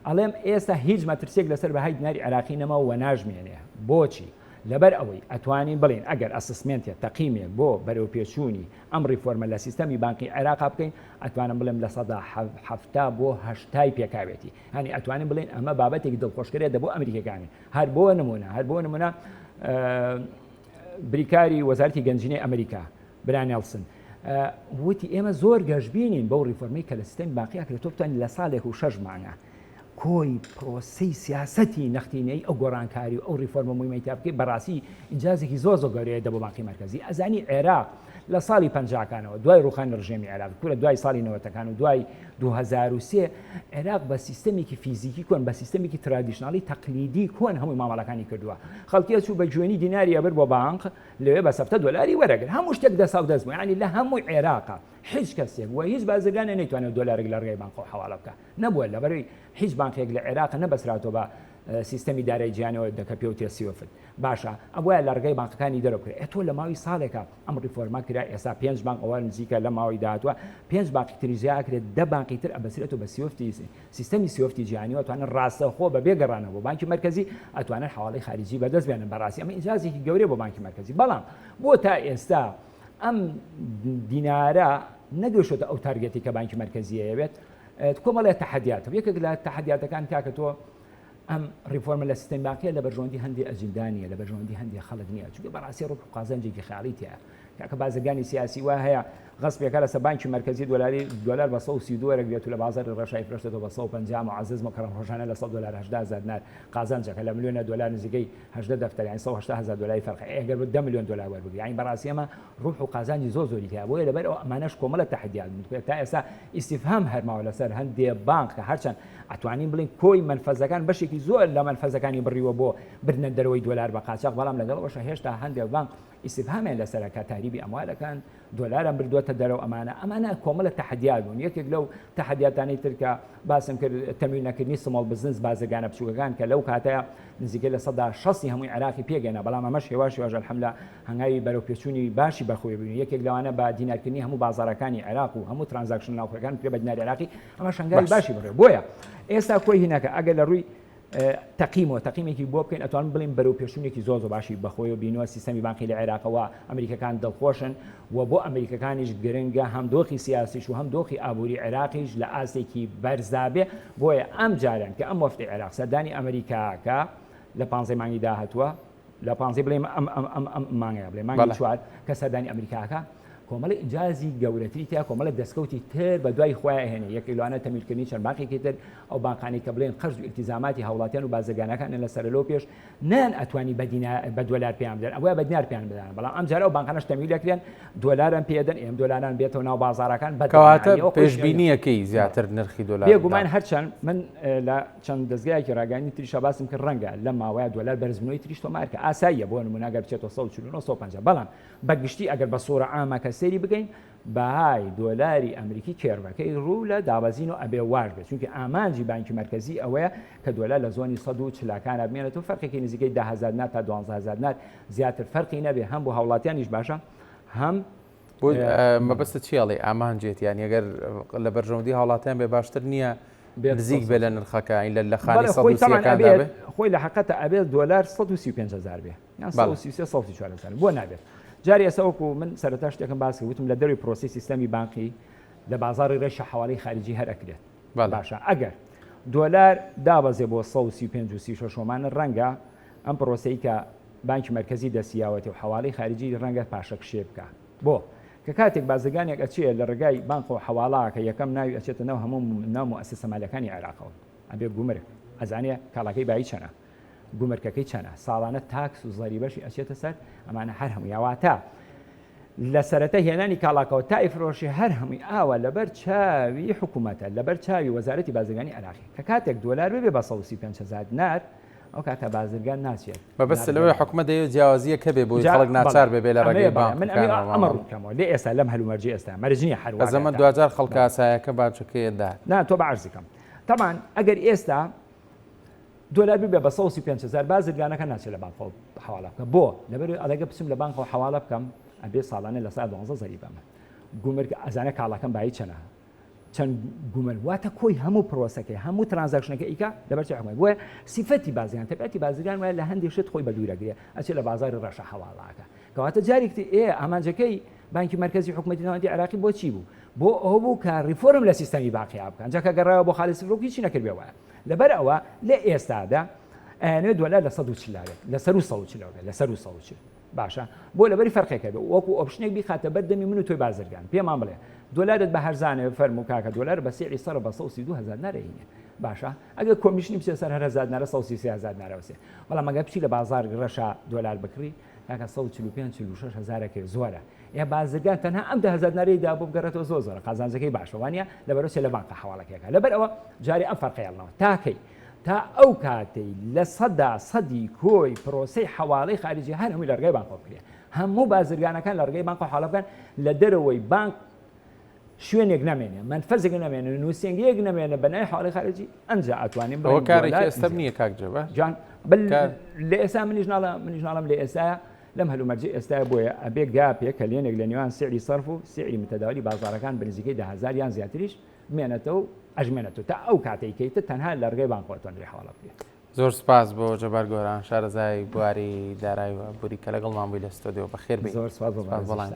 ئەڵێم ئێستا هیچ مەترسیەک لەسەر بەهای دیناری عێراقی نەماوە و ناژمێنێ بۆچی؟ لەبەر ئەوەی ئەتوانین بڵێین ئەگەر assessment ێ تەقیمێک بۆ بەرەوپێچوونی ئەم ڕیفۆرمە لە سیستەمی بانقی عێراقا بکەین ئەتوانم بڵێم 70% بۆ هەشتای پێکاوێتی هەنی ئەتوانین بڵێین ئەمە بابەتێکی دڵخۆشکەرێ دەبۆ ئەمریکەکانی هەر بۆ نمونە هەر بۆ نمونە بریکاری وەزارەتی گەنجینەی ئەمریکا برا نێڵسن وتی ئێمە زۆر گەشببینین بەو ڕیفۆرمەی کە لە سیستەمی بانقی ئەکرێت تۆ بتوانیت لە ساڵێک و شەش مانگە کۆی پرۆسەی سیاسەتی نەختینەی ئەو گۆڕانکاری و ئەو ڕیفۆرمە مویمەی تا بکەیت بەڕاستی ئینجازێکی زۆر زۆر گەورەیە دەبۆ بانقی مەرکەزی ئەزانی عێراق لە ساڵی پەنجاکانەوە دوای ڕوخانی ڕژێمی عێراق کورە دوای ساڵی نەوەتەکان و دوای 2003 عێراق بە سیستەمێکی فیزیکی کۆن بە سیستەمێکی traditional ی تەقلیدی کۆن هەمووی مامەڵەکانی کردووە خەڵکی ئەچوو بە گوێنی دیناری ئەبرد بۆ بانق لەوێ بە سەفتە دۆلاری وەرەگرت هەموو شتێک دەساو دەست بوو یعنی لە هەموو عێراقا هیچ کەسێک و هیچ بازرگانێ نەیتوانێت دۆلارێک لە ڕێگای بانقەوە حەواڵە بکا نەبووە لەبەرەی هیچ بانقێک لە عێراق نەبەسراتەوە بە سیستەمی دارای جیهانەوە دەکە پێوترێ SWIFT باشە ئەبوایە لە ڕێگای بانقەکانی دەرەوە بکرێ ئێ تۆ لە ماوەی ساڵێکا ئەم ڕیفۆرمە کرا ئێستا پێنج بانق ئەوە نزیکە لە ماوەی داهاتوە پێنج بانقی تری زیا ئەکرێت دە بانقی تر ئەبەسرێتەوە بە SWIFT ی سیستەمی SWIFT ی جیهانی و ئەتوانن ڕاستەوخۆ بە بێ گەڕانەوە بۆ بانکی مەرکەزی ئەتوانن حەواڵەی خاریجی بەدەست بێنن بەڕاستی ئەمە ئینجازێکی گەورەیە بۆ بانکی مەرکەزی بەڵام بۆ تا ئێستا ئەم دینارە نەگەشتە ئەو target ی کە بانکی مەرکەزی ئەیەوێت کۆمەڵێ تەحەدیات یەکێک لە تەحەدیاتەکان کاکە تۆ ئەم ڕیفۆرمە لە سیستەمی بانقیە لە بەرژەوەندی هەندێ ئەجندا نییە لە بەرژەوەندی هەندێ خەڵک نییە چونکە بەڕاستی ڕوبح و قازانجێکی خەیاڵی تیایە کاکە بازرگانی سیاسی وا هەیە غەسپێکە لەسەر بانکی مەرکەزی دۆلاری دۆلار بە 132 وەرەگرێت و لە بازاڕی ڕەشایی فرۆشتێتەوە بە 150 معزز مکرم ڕۆژانە لە 100 دۆلار 18 هەزار دینار قازانجەکە لە ملیۆنە دۆلار نزیکەی 18 دەفتەر یانی 180 هەزار دۆلاری فەرقە ئەگەر بە 10 ملیۆن دۆلار وەربگری یانی بەڕاستی ئەمە ڕوبح و قازانجی زۆر زۆری تیایە بۆیە لەبەر ئەوە ئەمانەش کۆمەڵە تەحەدیات بوون تا ئێستا ئیستیفهام هەرماوە لەسەر هەندێ بانق کە هەرچەند ئەتوانین بڵێین کۆی مەنفەزەکان بەشێکی زۆر لە مەنفەزەکانی بڕیوە بۆ بردنە دەرەوەی دۆلار بە قاچاخ، بەڵام لەگەڵ ئەوەشا هێشتا هەندێک بانق ئیستیفهامیان لەسەرە کە تەهریبی ئەموالەکان دۆلاریان بردووەتە. بێتە دەرەوە ئەمانە ئەمانە کۆمەڵە تەحەدیات بوون یەکێک لەو تەحەدیاتانەی تر کە باسم کرد تەمویل نەکردنی small business بازرگانە بچووکەکان کە لەو کاتەیە نزیکەی 60% هەمووی عێراقی پێگەنا بەڵام ئەمەش هێواش هێواش الحمدلله هەنگاوی بەرەو پێچوونی باشی بەخۆی بینی یەکێک لەوانە بە دینارکردنی هەموو بازاڕەکانی عێراق و هەموو transaction ناوخۆیەکان بکرێ بە دیناری عێراقی ئەمەش هەنگاوی باشی بڕێ بۆیە ئێستا کۆی هینەکە ئەگەر لە ڕووی تەقیمەوە تەقیمێکی بۆ بکەین ئەتوانم بڵێم بەرەو پێشونێکی زۆر زۆر باشی بەخۆیەوە بینوە سیستەمی بانقی لە عێراقەوە ئەمریکەکان دڵخۆشن و بۆ ئەمریکەکانیش گرنگە هەم دۆخی سیاسیش و هەم دۆخی ئابووری عێراقیش لە ئاستێکی بەرزا بێ بۆیە ئەم جاران کە ئەم وەفدی عێراق سەردانی ئەمریکاکە لە پانزەی مانگی داهاتووە لە پانزەی بڵێم ئەم ئەم ئەم ئەم مانگەیە بڵێ مانگی چوار کە سەردانی ئەمریکاکە کۆمەڵی ئینجازی گەورەتری تیا کۆمەڵە دەستکەوتی تر بە دوای خۆیان هێنێ یەکێک لەوانە تەمیلکردنی چەند بانقێکی تر ئەو بانقانەی کە بڵێن قەرز و ئیلتیزاماتی هاوڵاتیان و بازرگانەکان لە سەرلەو پێش نان ئەتوانی بە دینا بە دۆلار پێیان بدەن ئەوە بە دینار پێیان بدەن بەڵام ئەم جارە ئەو بانقانەش تەمیل دەکرێن دۆلاران پێدەن ئێم دۆلاران بێتەوە ناو بازاڕەکان بە کەواتە پێشبینیەکەی زیاتر نرخی دۆلار بێگومان هەرچەند من لە چەند دەزگایەکی ڕاگەیاندنی تریشا باسم کرد ڕەنگە لەم ماوەیە دۆلار بەرزبوونەوەی تریش تۆمار کە ئاساییە بۆ نموونە ئەگەر بچێتەوە 149 150 بەڵام بە گشتی ئەگەر بە سوورە عامە کە سەیری بکەین بەهای دۆلاری ئەمریکی curve ەکەی ڕوو لە دابەزین و ئەبێ واش بێت چونکە ئامانجی بانکی مەرکەزی ئەوەیە کە دۆلار لە zone ی 140 کانە بمێنێتەوە فەرقێکی نزیکەی 10000 دینار تا 12000 دینار زیاتر فەرقی نەبێ هەم بۆ هاوڵاتیانیش باشە هەم بۆ مەبەستت چی ئەڵێی ئامانجێت یان ئەگەر لە بەرژەوەندی هاوڵاتیان بێ باشتر نییە نزیک بێ لە نرخەکە لە لە خانی سەد بێ خۆی لە حقەتە ئەبێت دۆلار 135 هزار بێ یان 133 134 هزار بۆ نابێت جاری ئێستا وەکو من سەرەتا شتێکم باس کرد وتم لە دەروی پرۆسی سیستەمی بانقی لە بازاڕی ڕێشە حواڵی خارجی هەر ئەکرێت باشە ئەگەر دۆلار دابەزێ بۆ 135 و 36 شۆمانە ڕەنگە ئەم پرۆسەی کە بانکی مەرکەزی دەستی یاوەتی و حەواڵەی خاریجی ڕەنگە پاشەکشێ بکا. بۆ؟ کە کاتێک بازرگانێک ئەچێ لە ڕێگای بانقەوە حەواڵە ئەکا یەکەم ناوی ئەچێتە ناو هەموو ناو موئەسەسە مالیەکانی عێراقەوە ئەبێ گومرک ئەزانێ کاڵاکەی بایی چەنە گومرکەکەی چەنە ساڵانە tax و زەریبەشی ئەچێتە سەر ئەمانە هەر هەمووی واتە لە سەرەتای هێنانی کاڵاکەوە تا ئیفرۆشی هەر هەمووی ئاوا لەبەر چاوی حکوومەتە لەبەر چاوی وەزارەتی بازرگانی عێراقی کە کاتێک دۆلار ببێ بە 135 هەزار دینار ئەو کاتە بازرگان ناچێت. مەبەستت لەوەیە حکومەت دەیەوێت جیاوازییەک هەبێ بۆی خەڵک ناچار بێ بێ لە ڕێگەی بانقەکانەوە. من ئەمەوێ ئەمە ڕوون بکەمەوە لێ ئێستا لەم هەلومەرجەی ئێستا مەرج نییە هەر وا بێت. بەزەمەت دواجار خەڵکە ئاسایەکە باجەکەی ئەدات. نا تۆ بە عەرزی کەم. تەبعەن ئەگەر ئێستا دۆلار ببێ بە 135 هەزار بازرگانەکە ناچێت لە بانقەوە حەواڵە بکە بۆ؟ لەبەر ئەڵێ بچم لە بانقەوە حەواڵە بکەم ئەبێ ساڵانە 12% زەریبەمە گومرگ ئەزانێ کاڵاکەم بایی چەنە چەند گومەن واتە کۆی هەموو پرۆسەکەی هەموو transaction ەکە ئیکا لەبەر چی حکومەت بۆیە سیفەتی بازرگان تەبعەتی بازرگان وایە لە هەندێک شت خۆی بە دوورەگرێ ئەچێ لە بازاری ڕەشە حەواڵاکە کەواتە جارێکی ئێ ئامانجەکەی بانکی مەرکەزی حکومەتی ناوەندی عێراقی بۆ چی بوو بۆ ئەوە بوو کە ریفۆرم لە سیستەمی باقیا بکەن جا کە گەڕایەوە بۆ خاڵی سفر و هیچی نەکردبێ وایە لەبەر ئەوە لە ئێستادا ئەیانەوێت دۆلار لە 140 بێت لەسەر و 140 بێت لەسەر و 140 باشە بۆ لەبەری فەرقێک هەبێ وەکو option ێک بیخاتە بەر دەمی من و تۆی بازرگان پێمان بڵێ دۆلارت بە هەرزانە فەرموو کاکە دۆلار بە سعری سەر بە 132 هەزار دینار ئەهینێ باشە ئەگەر commission ی بچێ سەر هەر هەزار دینارە 133 هەزار دینارە وسێ بەڵام ئەگەر بچی لە بازار ڕەشا دۆلار بکڕی کاکە 145 46 هەزارەکەی زۆرە ئێ بازرگان تەنها ئەم 10000 دینارەی دا بۆ بگەڕێتەوە زۆر زۆرە قازانجەکەی باشە وانە لەبەرەوە چێ لە بانقە حەواڵەکەیەکە لەبەر ئەوە جارێ ئەم فەرقەیە هەڵنەوە تاکەی تا ئەو کاتەی لە سەدا سەدی کۆی پرۆسەی حەواڵەی خاریجی هەر هەمووی لە ڕێگای بانقەوە بکرێت هەموو بازرگانەکان لە ڕێگەی بانقەوە حەواڵە بکەن لە دەرەوەی بانق شوێنێک نامێنێ مەنفەزێک نامێنێ نووسێنگەیەک نامێنێ بە ناوی حەواڵەی خارجی ئەنجا ئەتوانین بڵێین کارێکی ئێستا نییە کاک جەبار جان بل لە ئێستا منیش ناڵم منیش ناڵم لە ئێستا لەم هەلومەرجی ئێستا بۆیە ئەبێ gap ێک کەلێنێک لە نێوان سعری سەرف و سعری متداولی بازارەکان بە نزیکەی 10000 یان زیاتریش بمێنێتەوە و ئەژمێنێتەوە تا ئەو کاتەی کە ئیتر تەنها لە ڕێگەی بانقەوە ئەتوانرێ حەواڵە بکرێت. زۆر سپاس بۆ جەبار گۆران شارەزای بواری دارایی و ئابووری کە لەگەڵمان بووی لە ستۆدیۆ بەخێر بێی. زۆر سپاس بۆ سپاس بۆ وەڵامی